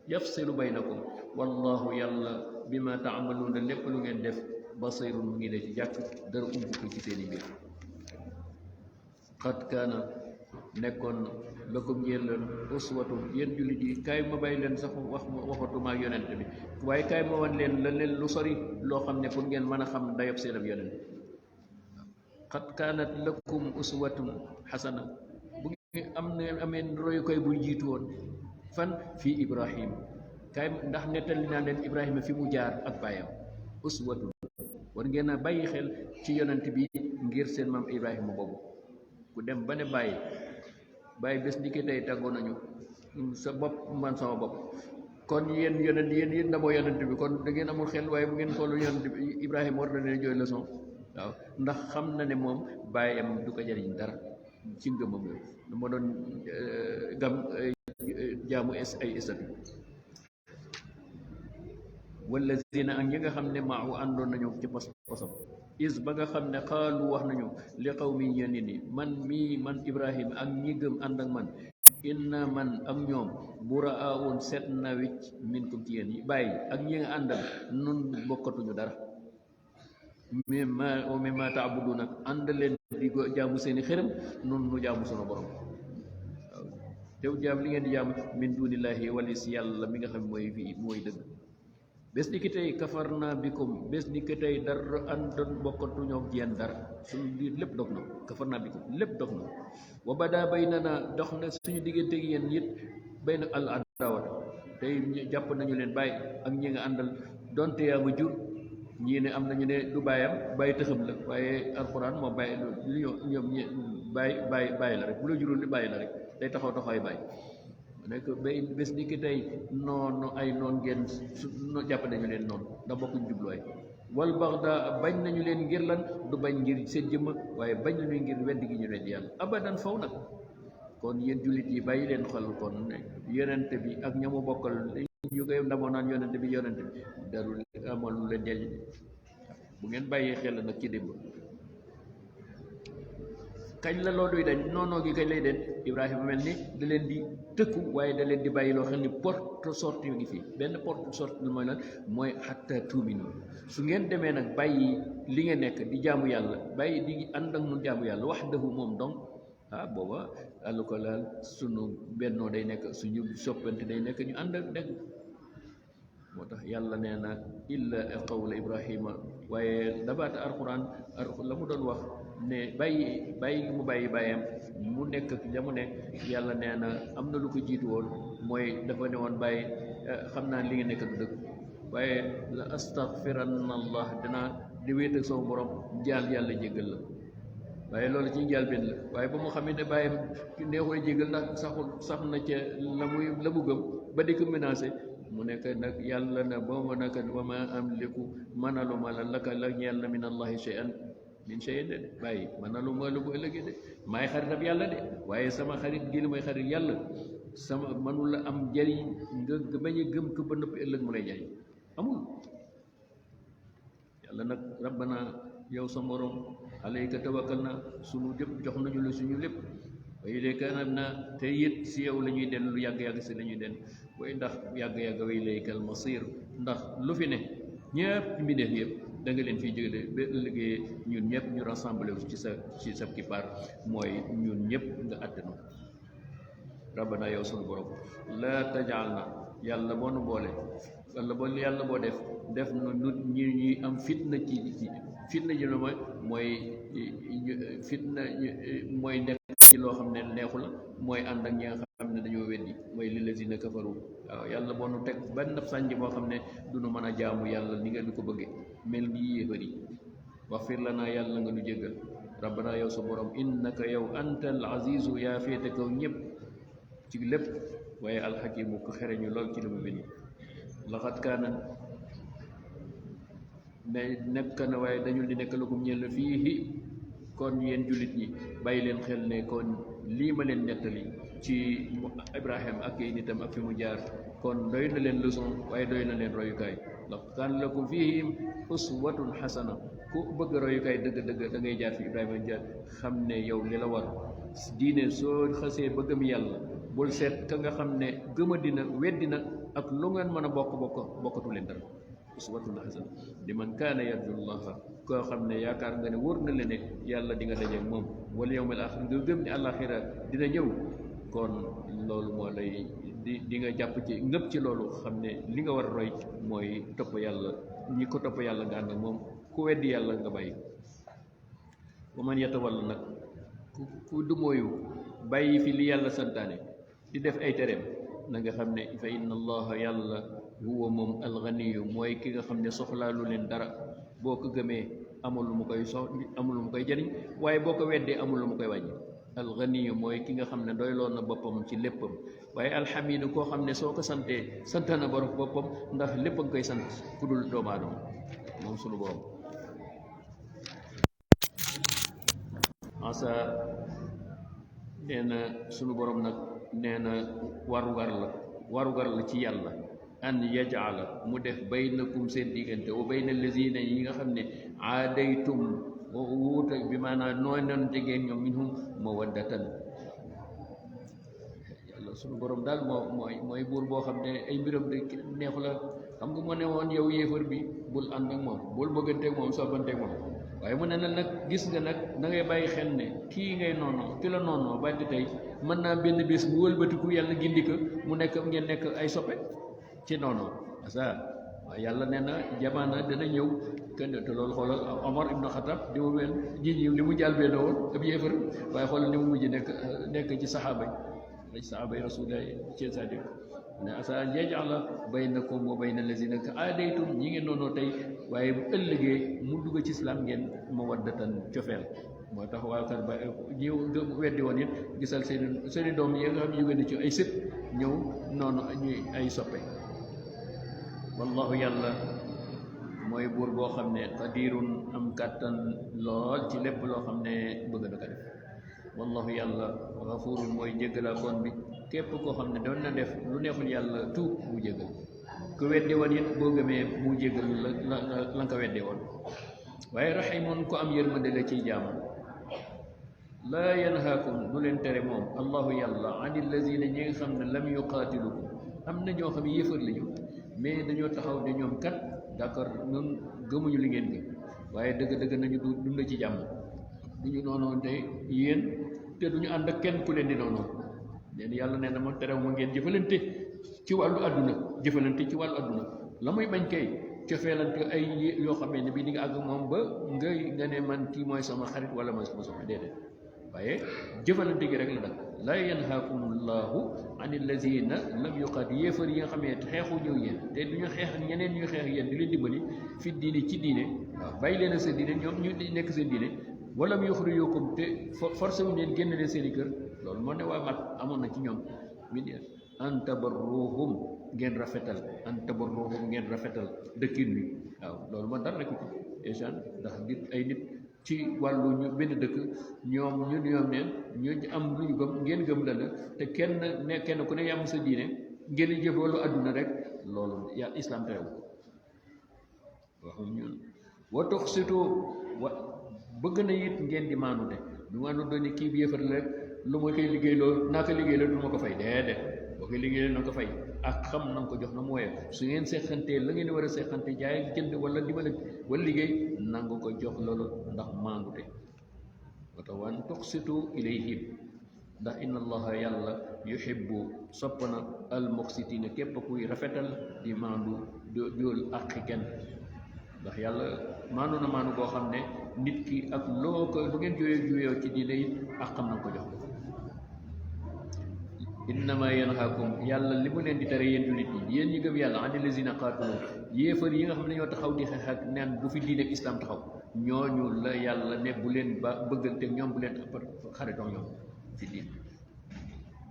yafsilu baynakum wallahu yàlla bima taamaluuna lépp lu ngeen def basirun mu ngi ne ci jàkk dara ump ko ci seeni mbir xat kaana nekkoon lakum ñeel leen uswatu yéen jullit yi kaay ma bàyyi leen sax waxatuma ak yonent bi waaye kaay ma wan leen la leen lu sori loo xam ne pour ngeen mën a xam dayob seen ab yonent xat kaanat lakum uswatun xasana bu ngeen am ne amee royukaay buy jiitu woon fan fii Ibrahim kaay ndax nettali naa leen Ibrahima fi mu jaar ak baayam uswatun war ngeen a bàyyi xel ci yonent bi ngir seen maam Ibrahima boobu ku dem ba ne bàyyi bés ni ki tey tàggoo nañu sa bopp man sama bopp kon yéen yonent yéen ndamoo yonent bi kon da ngeen amul xel waaye bu ngeen xoolu yonent bi Ibrahima war na leen jooy leçon waaw ndax xam na ne moom bàyyam du ko jariñ dara ci ngëmam yooyu moo doon jaamu ay istati wallazina ak ñi nga xam ne maahu àndoon nañu ci posam is ba nga xam ne xaalu wax nañu li qawmi ñenn ni man Ibrahima ak ñi gëm ànd ak man inna man ak ñoom buraa'un seet na wicc minkum ci yéen yi bàyyi ak ñi nga àndal nun bokkatuñu dara mimma ta'buduna ànd leen di jaamu seeni xërëm nun nu jaamu sunu borom waaw tew jaam li ngeen di jaamu min dunillahi walis yàlla mi nga xam mooy fii mooy dëgg bés ni ki tey kafarna bikum bés ni ki tey dara àndoon bokkatuñoo ak yéen dara suñu biir lépp dog na kafarna bikum lépp dog na wa bada baynana dox na suñu diggante ak yéen it bayna al adawat tey jàpp nañu leen bàyyi ak ñi nga àndal donte yaa ma jur ñii ne am nañu ne du bàyyam bàyyi tëxam la waaye alxuraan moo bàyyi lu ñoom ñi bàyyi la rek bu la jurul di bàyyi la rek day taxaw taxawaay bàyyi nekk ba bés ni ki tey noonu ay noon ngeen su jàpp nañu leen noonu ndax bokkuñ jubluwaay wal baxda bañ nañu leen ngir lan du bañ ngir seen jëmm waaye bañ nañu ngir weddi gi ñu weddi yàlla abadan faw nag kon yéen jullit yi bàyyi leen xel kon ne yonente bi ak ñamu bokkal ñu koy ndamoo naan yonente bi darul amal lu leen njëriñ bu ngeen bàyyee xel nag ci démb kañ la looluy dañ noonoo gi kañ lay den Ibrahima mel ni da leen di tëkku waaye da leen di bàyyi loo xam ne porte sortie yu ngi fii benn porte sortie mooy lan mooy xatta tuuminu su ngeen demee nag bàyyi li nga nekk di jaamu yàlla bàyyi di ànd ak nun jaamu yàlla wahdahu moom donc booba àllu ko laal sunu bennoo day nekk suñu soppante day nekk ñu ànd ak nekk moo tax yàlla nee na illa qawla Ibrahima waaye dabaata alquran la mu doon wax ne bàyyi mu bàyyi bàyyam mu nekk la mu nekk yàlla nee na am na lu ko jiitu woon mooy dafa ne woon bàyyi xam naa li nga nekk du dëgg waaye la astaghfiranna allah dinaa di wéet ak sama borom jaal yàlla jéggal la waaye loolu ci njaal benn la waaye ba mu xamee ne bàyyam neexul jéggal ndax sax na ca la mu gëm ba di ko menacé mu nekk nag yàlla na ba ma naka wa ma amliku manaluma la ñeel na min allahi shay'an min shay'in de bàyyi manaluma lu bu ëllëgee de maay xaritab yàlla de waaye sama xarit gi la mooy xarit yàlla sama manula am njariñ nga bañ a gëm ko ba noppi ëllëg mu lay jariñ amul yàlla nag rabbana yow sa morom alayka tawakkal na sunu jëpp jox nañu la suñu lépp waaye ilayka anabna te it si yow la ñuy dellu lu yàgg-yàgg si la ñuy den waaye ndax yàgg-yàgg wa ilaykal masir ndax lu fi ne ñëpp mbindeef yëpp da nga leen fiy jóge ba ëllëgee ñun ñëpp ñu rassemblé wu ci sa kippaar mooy ñun ñëpp nga àttanu rabbana yow sunu borom la tajal na yàlla boo nu boole wala boo yàlla boo def na nut ñi am fitna ci fitna ji mooy fitna mooy nekk ci loo xam ne neexu la mooy ànd ak ñi nga xam ne dañoo weddi mooy lillazina kafaru waaw yàlla boo nu teg benn sànj boo xam ne du nu mën a jaamu yàlla ni nga du ko bëggee mel ni yéefar yi waxfir lana yàlla nga nu jéggal rabbana yow sa borom innaka yow anta al azizu yaa féete kaw ñëpp ci lépp waaye alxakimu ko xereñu lool ci li mu bind laxat kaana ne nekk na waaye dañu di nekk lakum ñeel fii kon yéen jullit ñi bàyyi leen xel ne kon lii ma leen nettali ci Ibrahim ak ay nitam ak fi mu jaar kon doy na leen leçon waaye doy na leen royukaay ndax kaan lakum fihim uswatun xasana ku bëgg royukaay dëgg-dëgg da ngay jaar fi Ibrahima jaar xam ne yow li la war diine soo xasee ba gëm yàlla bul seet ka nga xam ne gëma dina weddi na ak lu ngeen mën a bokkatu leen dara uswatun hasana liman kaana yarju llaha koo xam ne yaakaar nga ne wóor na la ne yàlla di nga dajeeg moom wala yawmal axir nga gëm ne àllaaxira dina ñëw kon loolu moo lay di nga jàpp ci ngëpp ci loolu xam ne li nga war a roy mooy topp yàlla ñi ko topp yàlla nga ànd ak moom ku weddi yàlla nga bàyyi wa man yatawalla nag ku dumóoyu bàyyi fi li yàlla santaane di def ay tereem na nga xam ne fa inna allaha yàlla huwa moom alganiyu mooy ki nga xam ne soxlaalu leen dara boo ko gëmee amul lu mu koy amul lu mu koy jëriñ waaye boo ko weddee amul lu mu koy wàññi alganiyu mooy ki nga xam ne doyloon na boppam ci léppam waaye alxamidu koo xam ne soo ko santee sant na borom boppam ndax lépp a nga koy sant ku dul doomu aadama moom sunu borom asa nee na sunu borom nag nee na warugar la ci yàlla an yajala mu def baynakum seen diggante wa bayna allazina yi nga xam ne aadaytum wuuta bi maanaam noonoon tegeen ñoom minhum mawaddatan yàlla sunu borom daal mooy buur boo xam ne ay mbiram de neexu la xam nga moo ne woon yow yéefar bi bul ànd ak moom bul bëgganteeg moom sobbanteeg moom waaye mu ne na nag gis nga nag na ngay bàyyi xel ne kii ngay noonoo ki la noonoo bàyyi tey mën naa benn bés mu wëlbatiku yàlla gindi ko mu nekk ngeen nekk ay soppe ci noonu asa waaye yàlla nee na jamaana dana ñëw kenn te loolu xoolal Omar ibn Khattab di mu mel ji li mu jàll benn woon ab yéefar waaye xoolal ni mu mujj nekk ci saxaaba yi rasulillahi ci sadiq ne asa yaj'ala baynakum wa bayna allazina aadaytum ñi ngeen noonu tey waaye bu ëllëgee mu dugg ci islam ngeen mawaddatan cofeel moo tax waa kër ba ñi weddi woon it gisal seeni doom yi nga xam ne jóge na ci ay sët ñëw noonu ñuy ay soppe wallahu yàlla mooy buur boo xam ne qadirun am kàttan lool ci lépp loo xam ne bëgg na ko def wallahu yàlla gafurun mooy jéggalaakoon bi képp koo xam ne doon na def lu neexul yàlla tuub mu jéggal ku weddi woon it boo gëmee mu jéggal la nga ko weddi woon waaye rahimun ko am yërmande la ciy jaamam laa yanhaakum du leen tere moom allahu yàlla an illazina ñi nga xam ne lam yuqaatilukum am na ñoo xam ne yéefar lañu mais dañoo taxaw ne ñoom kat d'accord ñun gëmuñu li ngeen gëm waaye dëgg-dëgg nañu dund ci jàmm duñu noonoon te yéen te duñu ànd ak kenn ku leen di noonoon leen yàlla nee na ma terew ma ngeen jëfalante ci wàllu àdduna jëfalante ci wàllu àdduna la muy bañ kay cofeelante ay yoo xamee ne bii di nga àgg moom ba nga ne man kii mooy sama xarit wala mooy sama soxna déedéet waaye jëfalante gi rek la nag laa yanhaakumullahu an allazina lam yuqaat yéefar yi nga xam ne xeexu ñëw yéen te duñu xeex ak ñeneen ñuy xeex yéen di leen dimbali fi diine ci diine waaw bàyyi leen ak seen diine ñoom ñu nekk seen diine wala mu yuxrijukum te forcé wuñ leen génn leen seen i kër loolu moo ne waa mat amoon na ci ñoom min an tabarruhum ngeen rafetal an tabarruhum ngeen rafetal dëkkin wi waaw loolu moo dara nekku ci échange ndax nit ay nit ci wàllu ñu benn dëkk ñoom neen ñu am lu ñu gëm ngeen gëm la te kenn ku ne yàmm sa diine ngeen di jëf wàllu àdduna rek loolu yàlla islam terew waxum ñun wa tuqsitu wa bëgg na it ngeen di maanute du maanu doon kii bi yëfar la rek lu ma koy liggéey loolu naa ko liggéey loolu du ma ko fay déedéet boo koy liggéey loolu na ko fay ak xam na nga ko jox na mu woyee su ngeen seqantee la ngeen war a seqante jaay ak jënd wala dimbali wala liggéey nangu ko jox loolu ndax maandute wa tax wan tuqsitu ilayhim ndax inna allaha yàlla yuhibbu sopp na al muqsitina képp kuy rafetal di maandu dool àqi kenn ndax yàlla maandu na maandu boo xam ne nit ki ak loo ko bu ngeen juyoo ci diine it ak xam na ko jox innama yanhaakum yàlla li mu leen di tere yéen jullit yi yéen ñi gëm yàlla ani lazina qaatalu yéefar yi nga xam ne ñoo taxaw di xeex ak neen bu fi diine ak islam taxaw ñooñu la yàlla ne bu leen ba bëggante ñoom bu leen xaritoo ñoom fi diine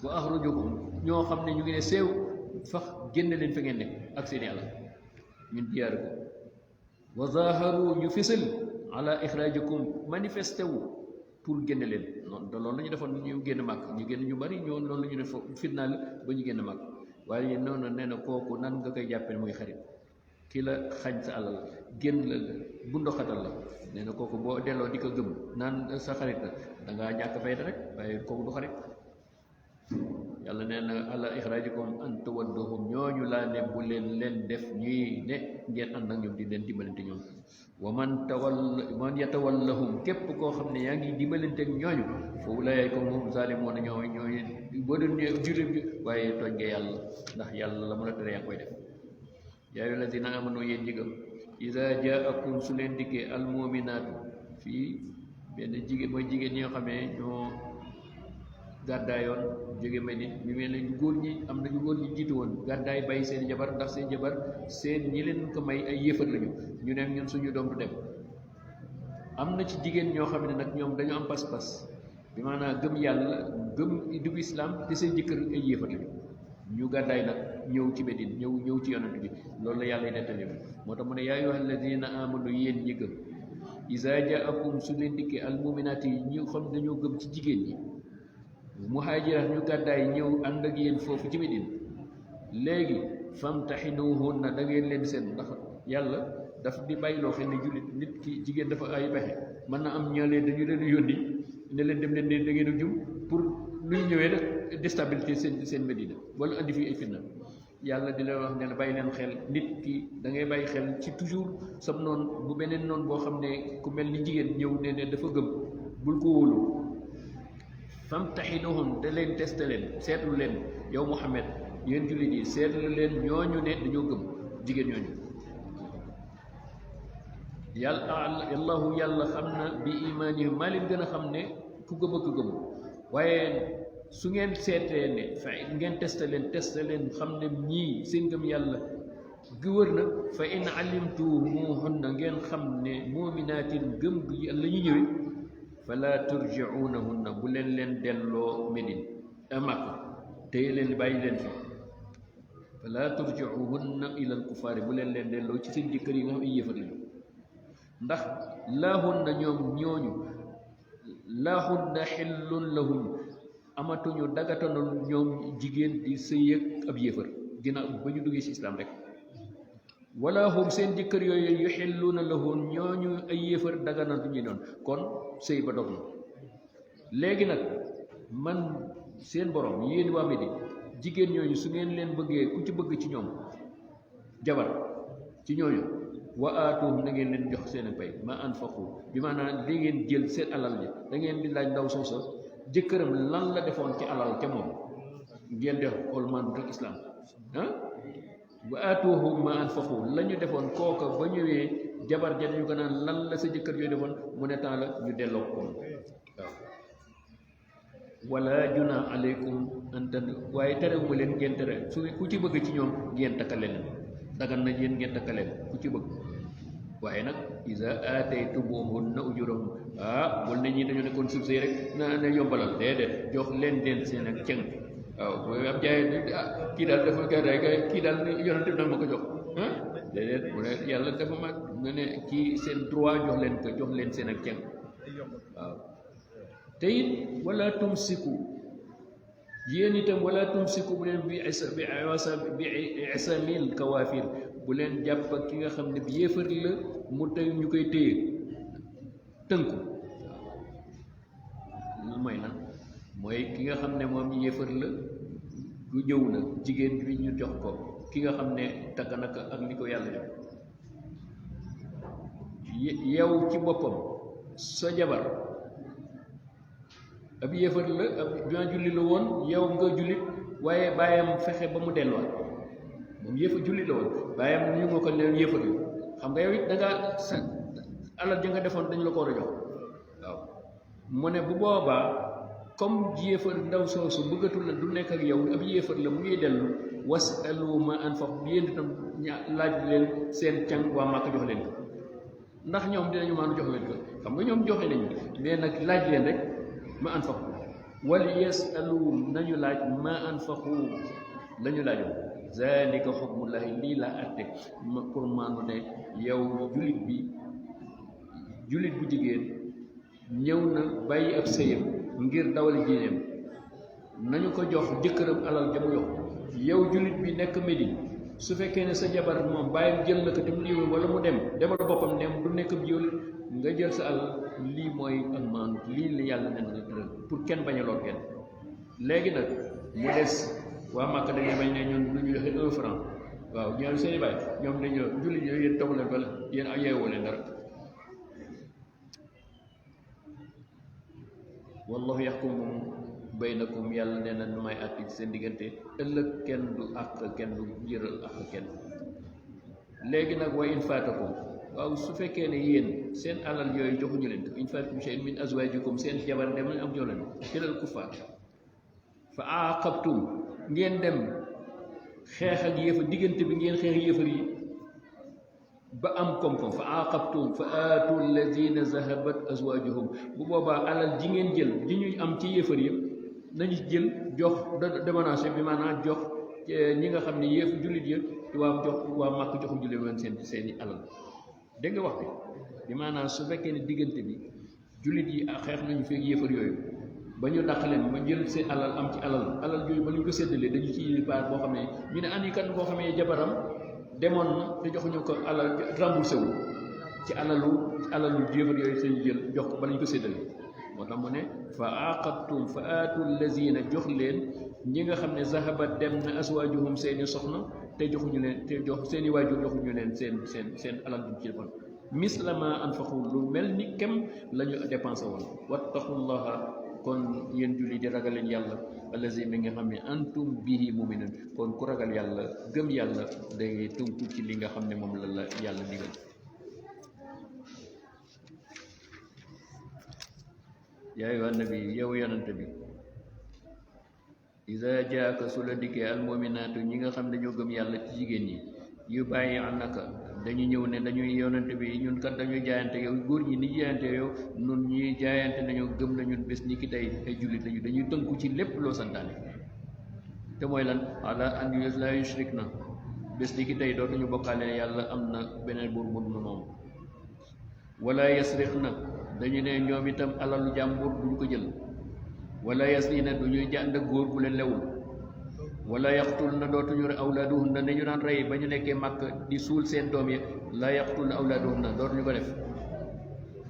wa axrajukum ñoo xam ne ñu ngi ne seew fax génn leen fi ngeen nekk ak seeni àlla ñun diyaarikum wa zaharu ñu fisal ala ixraajikum manifesté wu pour génne leen noonu te loolu la ñu defoon ñu génn màgg ñu génn ñu bari ñoo loolu la ñu def fitnaal ba ñu génn màgg waaye noonu nee na kooku nan nga koy jàppee muy xarit ki la xañ sa alal génn la bundoxatal la nee na kooku boo delloo di ko gëm naan sa xarit la da ngaa ñàkk fayda rek waaye kooku du xarit yàlla nee na ala ixraajikum an tawadduhum ñooñu laa ne bu leen def ñuy ne ngeen ànd ak ñoom di leen dimbalante ñoom wa man yatawallahum képp koo xam ne yaa ngi dimbalante ak ñooñu fa ulaa'ika hum zaalimoon ñooy boo doon jullit bi waaye tooñ nga yàlla ndax yàlla la mu la tere yaa ngi koy def yaa ayyuhal lazina amanu yéen ñi gëm izaa jaakum su leen dikkee almuminaatu fii benn jigéen mooy jigéen ñi nga xamee ñoo gàddaayoon jóge Medine ñu mel ne góor ñi am na ñu góor ñi jiitu woon gàddaay bàyyi seen jabar ndax seen jabar seen ñi leen ko may ay yëfar lañu ñu ne ñun suñu doom du dem am na ci jigéen ñoo xam ne nag ñoom dañu am pas-pas bi maanaam gëm yàlla gëm dugg islam te seen jëkkër ay yëfar lañu ñu gàddaay nag ñëw ci Medine ñëw ci yonent bi loolu la yàlla nettali moo tax mu ne yaa ayyuhal lazina amanu yéen ñi gëm izaa jaakum su leen dikkee al muminaat yi ñu xam dañoo gëm ci jigéen ñi muhaajiraat ñu gàddaay ñëw ànd ak yéen foofu ci Medine léegi famtaxinuhunna da ngeen leen seen ndax yàlla daf di bàyyiloo xel ne jullit nit ki jigéen dafa ay pexe mën na am ñoo leen dañu leen yónni ne leen dem leen ne da ngeen a jum pour lu ñu ñëwee nag déstabilité seen Medina wala andi fi ay fitna yàlla di leen wax ne la bàyyi leen xel nit ki da ngay bàyyi xel ci toujours sam noonu bu beneen noonu boo xam ne ku mel ni jigéen ñëw ne dafa gëm bul ko wóolu famtaxinuhum da leen testé leen seetlu leen yow Muhammad yéen jullit yi seetlu leen ñooñu ne dañoo gëm jigéen ñooñu yàllahu yàlla xam na bi imaanihim maa leen gën a xam ne ku gëm ak ku gëm waaye su ngeen seetee ne fa ngeen testé leen xam ne ñii seen gëm yàlla gi wër nag fa in alimtumuhunna ngeen xam ne muminaatin gëm gi yàlla ñu ñëwee fala turjiunahunna bu leen delloo Médine Makka téye leen bàyyi leen fi fala turjiuhunna ila al kufaari bu leen delloo ci seen jëkkër yi nga xam ay yéefar lañu ndax laahunna ñoom ñooñu laahunna xillun lahum amatuñu dagatanul ñoom jigéen di sëy ak ab yéefar ginnaaw ba ñu duggee ci islam rek wala hum seen jëkkër yooyu yuxilluuna lahum ñooñu ay yéefar daganatu ñu noonu kon sëy ba dog na léegi nag man seen borom yéen waa Médine jigéen ñooñu su ngeen leen bëggee ku ci bëgg ci ñoom jabar ci ñooñu wa aatuhum na ngeen leen jox seen pay ma anfaqu bi maanaam li ngeen jël seen alal ji da ngeen di laaj ndaw soosa jëkkëram lan la defoon ci alal ca moom ngeen def xool maandu rek islam wa aatuhum ma anfaqu la ñu defoon kooka ba ñëwee jabar ja ñu ko naan lan la sa jëkkër yooyu defoon mu ne temps la ñu delloo ko waaw wala junaa aleykum antan waaye terewuma leen ngeen tere su ku ci bëgg ci ñoom ngeen takkale leen dagan na yéen ngeen takkale leen ku ci bëgg waaye nag iza aataytumuhunna ujurahum bul ne ñi dañoo nekkoon suuf sëy rek na yombalal déedéet jox leen seen ak cëng waaw mooy am jaay kii daal dafa gàddaay kii daal yonent bi nag ma ko jox déedéet mu ne yàlla dafa mag nga ne kii seen droit jox leen seen ak cëng waaw te it wala tumsiku yéen itam wala tumsiku bu leen bi isamil kawaafir bu leen jàpp ak ki nga xam ne bi yéefar la mu tey ñu koy téye tënku waaw mooy lan mooy ki nga xam ne moom yéefar la du ñëw na jigéen bi ñu jox ko ki nga xam ne takk naka ak li ko yàlla jox yow ci boppam sa jabar ab yéefar la ab julli la woon yow nga jullit waaye bàyyam fexe ba mu delluwaat moom yéefar jullit la woon bàyyam ñu nga ko leen yéefar la xam nga yow it da ngaa sa alal ja nga defoon dañ la ko war a jox waaw mu ne bu boobaa comme yéefar ndaw soosu bëggatul la du nekk ak yow ab yéefar la mu ngi dellu wasalu ma anfaq yéen itam laaj leen seen càng waa Màkka jox leen ko ndax ñoom dinañu maanu jox leen ko xam nga ñoom joxe nañu mais nag laaj leen rek ma anfaqu wal yasalu nañu laaj ma anfaqu lañu laajoon zalika xukmullahi lii laa atte pour maanu ne yow jullit bu jigéen ñëw na bàyyi ab sëyam ngir dawal diineem nañu ko jox jëkkëram alal jamu yox yow jullit bi nekk Médine su fekkee ne sa jabar moom bàyyam jël na ko te mu néew wala mu demal boppam ne du nekk bi yow nga jël sa alal lii mooy ak maanu lii la yàlla ne nga tëral pour kenn bañ a lor kenn léegi nag mu des waa Màkka dañuy bañ ne ñun lu ñu joxe 1 franc waaw ñoom seen i baay ñoom dañu jullit yooyu yéen taxu leen wala yéen yeewoo leen dara wallahu yaxkumu baynakum yàlla nee na nu may àtt ci seen diggante ëllëg kenn du àq kenn du jëral àq kenn léegi nag wa in faatakum waaw su fekkee ne yéen seen alal yooyu joxuñu leen in faatakum shay'un min azwajikum seen jabar dem nañ am jox leen ilal kuffaar fa aaqabtum ngeen dem xeex ak yéefar diggante bi ngeen xeex yéefar yi ba am koom-koom fa aaqabtum fa aatu alladina zahabat azwajuhum bu boobaa alal ji ngeen jël ji ñuy am ci yéefar yëpp nañu jël jox déménagé bi maanaam jox ñi nga xam ne yéef jullit yëpp waa Màkk joxu jullit woon seeni alal dégg nga wax bi maanaam su fekkee ne diggante bi jullit yi xeex nañu feeg yéefar yooyu ba ñu dàq leen ba jël seen alal am ci alal jooyu ba ñu ko séddalee dañu ci part boo xam ne ñu ne andi kan koo xam ne jabaram demoon na te joxuñu ko alal remboursé wu ci alalu jéefar yooyu seen jël jox ko ba lañu ko séddalee moo tax mu ne fa aqabtum fa aatu lazina jox leen ñi nga xam ne zahabat dem na aswaajuhum seeni soxna te joxuñu leen te jox seeni waajur joxuñu leen seen alal duñ ci defoon misla ma anfaqu lu mel ni kem la ñu dépensé woon wattaqullaha kon yéen julli di ragal leen yàlla allazi mi nga xam ne antum bihi muminun kon ku ragal yàlla gëm yàlla day tënku ci li nga xam ne moom la yàlla digal yaa ayyuhan nabi yow yonante bi iza jaaka su la dikkee almuminaatu ñi nga xam ne ñoo gëm yàlla ci jigéen ñi yu bàyyi anaka dañu ñëw ne dañuy yonante bi ñun kat dañuy jaayante yow góor ñi ni jaayante yow nun ñuy jaayante nañu gëm na ñun bés ni ki tey ay jullit lañu dañuy tënku ci lépp loo santaane te mooy lan ala an la yushrik na bés ni ki tey dootuñu bokkaale yàlla am na beneen buur bu dul moom wala yasriq na dañu ne ñoom itam alalu jàmbur duñu ko jël wala yasrina duñuy jànd góor bu leen lewul wala yaqtul na dootuñu awlaaduhun na ne ñu daan rey ba ñu nekkee màkk di suul seen doom yi la yaqtul na awlaaduhun na dootuñu ko def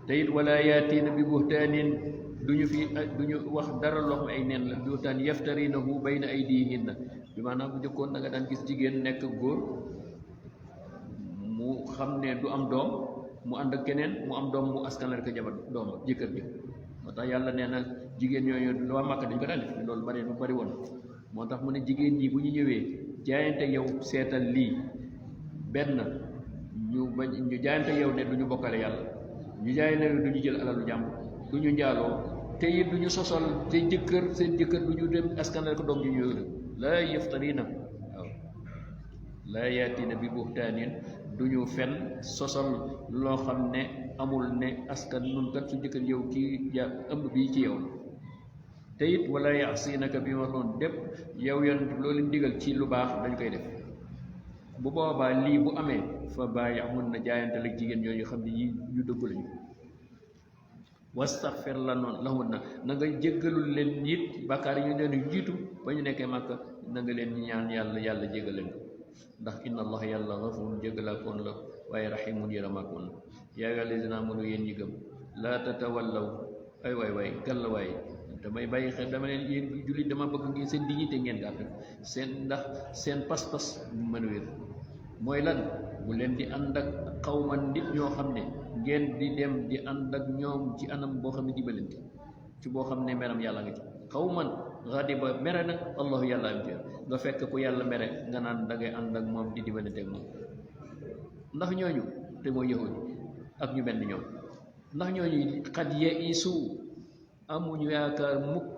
te it wala yaatiina bi buhtaanin duñu wax dara loo xam ay neen la buhtaan yaftarinahu bayna aydihinna bi maanaam bu njëkkoon da nga daan gis jigéen nekk góor mu xam ne du am doom mu ànd ak keneen mu am doom mu askanal ko jabar doom jëkkër ji moo tax yàlla nee na jigéen yooyu waa màkk dañ ko daan def loolu bari woon moo tax mu ne jigéen ñi bu ñu ñëwee jaayante yow seetal lii benn ñu jaayante yow ne du ñu bokkale yàlla ñu jaayante yow du ñu jël alalu jàmm du ñu njaaloo te it du ñu sosol te seen jëkkër du ñu dem askanal ko doom ju ñu laa yaftarina waaw laa yaatina bi buhtaanin du ñu fen sosol loo xam ne amul ne askan nun kat su jëkkër yow kii ëmb bii ci yow te it wala yasinaka bi ma noonu dépp yow yonent loolu digal ci lu baax dañ koy def bu boobaa lii bu amee fa bàyyi mun na jaayante la jigéen yooyu xam ne yi ñu dëggu lañu wastaxfir lahun na nga jéggalul leen it bàkkaar yi ñu leen jiitu ba ñu nekkee màkk na nga leen ñaan yàlla jéggal leen ndax inna allah yàlla gafurun jéggalaakoon la waaye rahimun yërëmaakoon la yaa ayyuhal lazina aamanu yéen ñi gëm laa tatawallaw ay waay gàlla waay damay bàyyi xel dama leen yéen jullit dama bëgg ngeen seen dignité ngeen gàtt ndax seen pas-pas mën a wér mooy lan bu leen di ànd ak xawman nit ñoo xam ne ngeen di dem di ànd ak ñoom ci anam boo xam ne dimbalante ci boo xam ne meram yàlla nga ci xawman ghadiba mere na allahu yàlla am ci nga fekk ku yàlla mere nga naan da ngay ànd ak moom di dimbalante ak moom ndax ñooñu te mooy yahudi ak ñu mel ni ñoom ndax ñooñu xat yaisu amuñu yaakaar mukk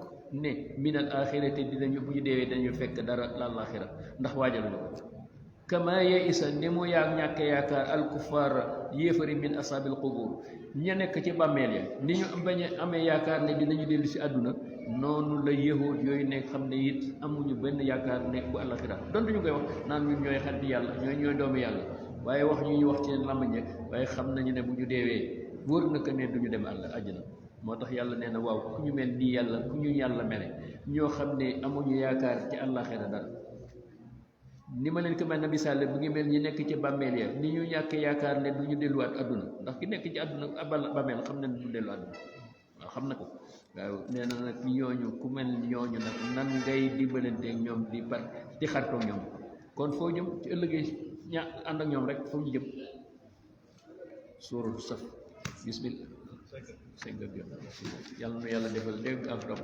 ne min al axirati dinañu bu ñu deewee dañu fekk dara lal axira ndax waajaluñu ko kama yaisa ni mu ñàkk yaakaar al kuffar yéefari min ashabil qubur ña nekk ci bàmmeel ya ni ñu bañ a amee yaakaar ne dinañu dellu si àdduna noonu la yahud yooyu ne xam ne it amuñu benn yaakaar ne bu alaxira donte ñu koy wax naan ñun ñooy xarit yàlla ñooy doomu yàlla waaye wax ñu wax ci làmbañ waaye xam nañu ne bu ñu deewee wóor na ko ne duñu dem àjjana moo tax yàlla nee na waaw ku ñu mel nii yàlla ku ñu yàlla mere ñoo xam ne amuñu yaakaar ci àllaxira dara ni ma leen ko mel na misaal bu ngi mel ñi nekk ci bàmmeel ya ni ñu ñàkk yaakaar ne du ñu delluwaat àdduna ndax ki nekk ci àdduna bàmmeel xam ne du dellu àdduna waaw xam na ko waaw nee na nag ñooñu ku mel ñooñu nag nan ngay dimbalanteeg ñoom di xaritoog ñoom kon foo jëm ci ëllëgee ànd ak ñoom rek foo ñu jëm suuratu Saf bismillah yàlla na yàlla defal dégg ak topp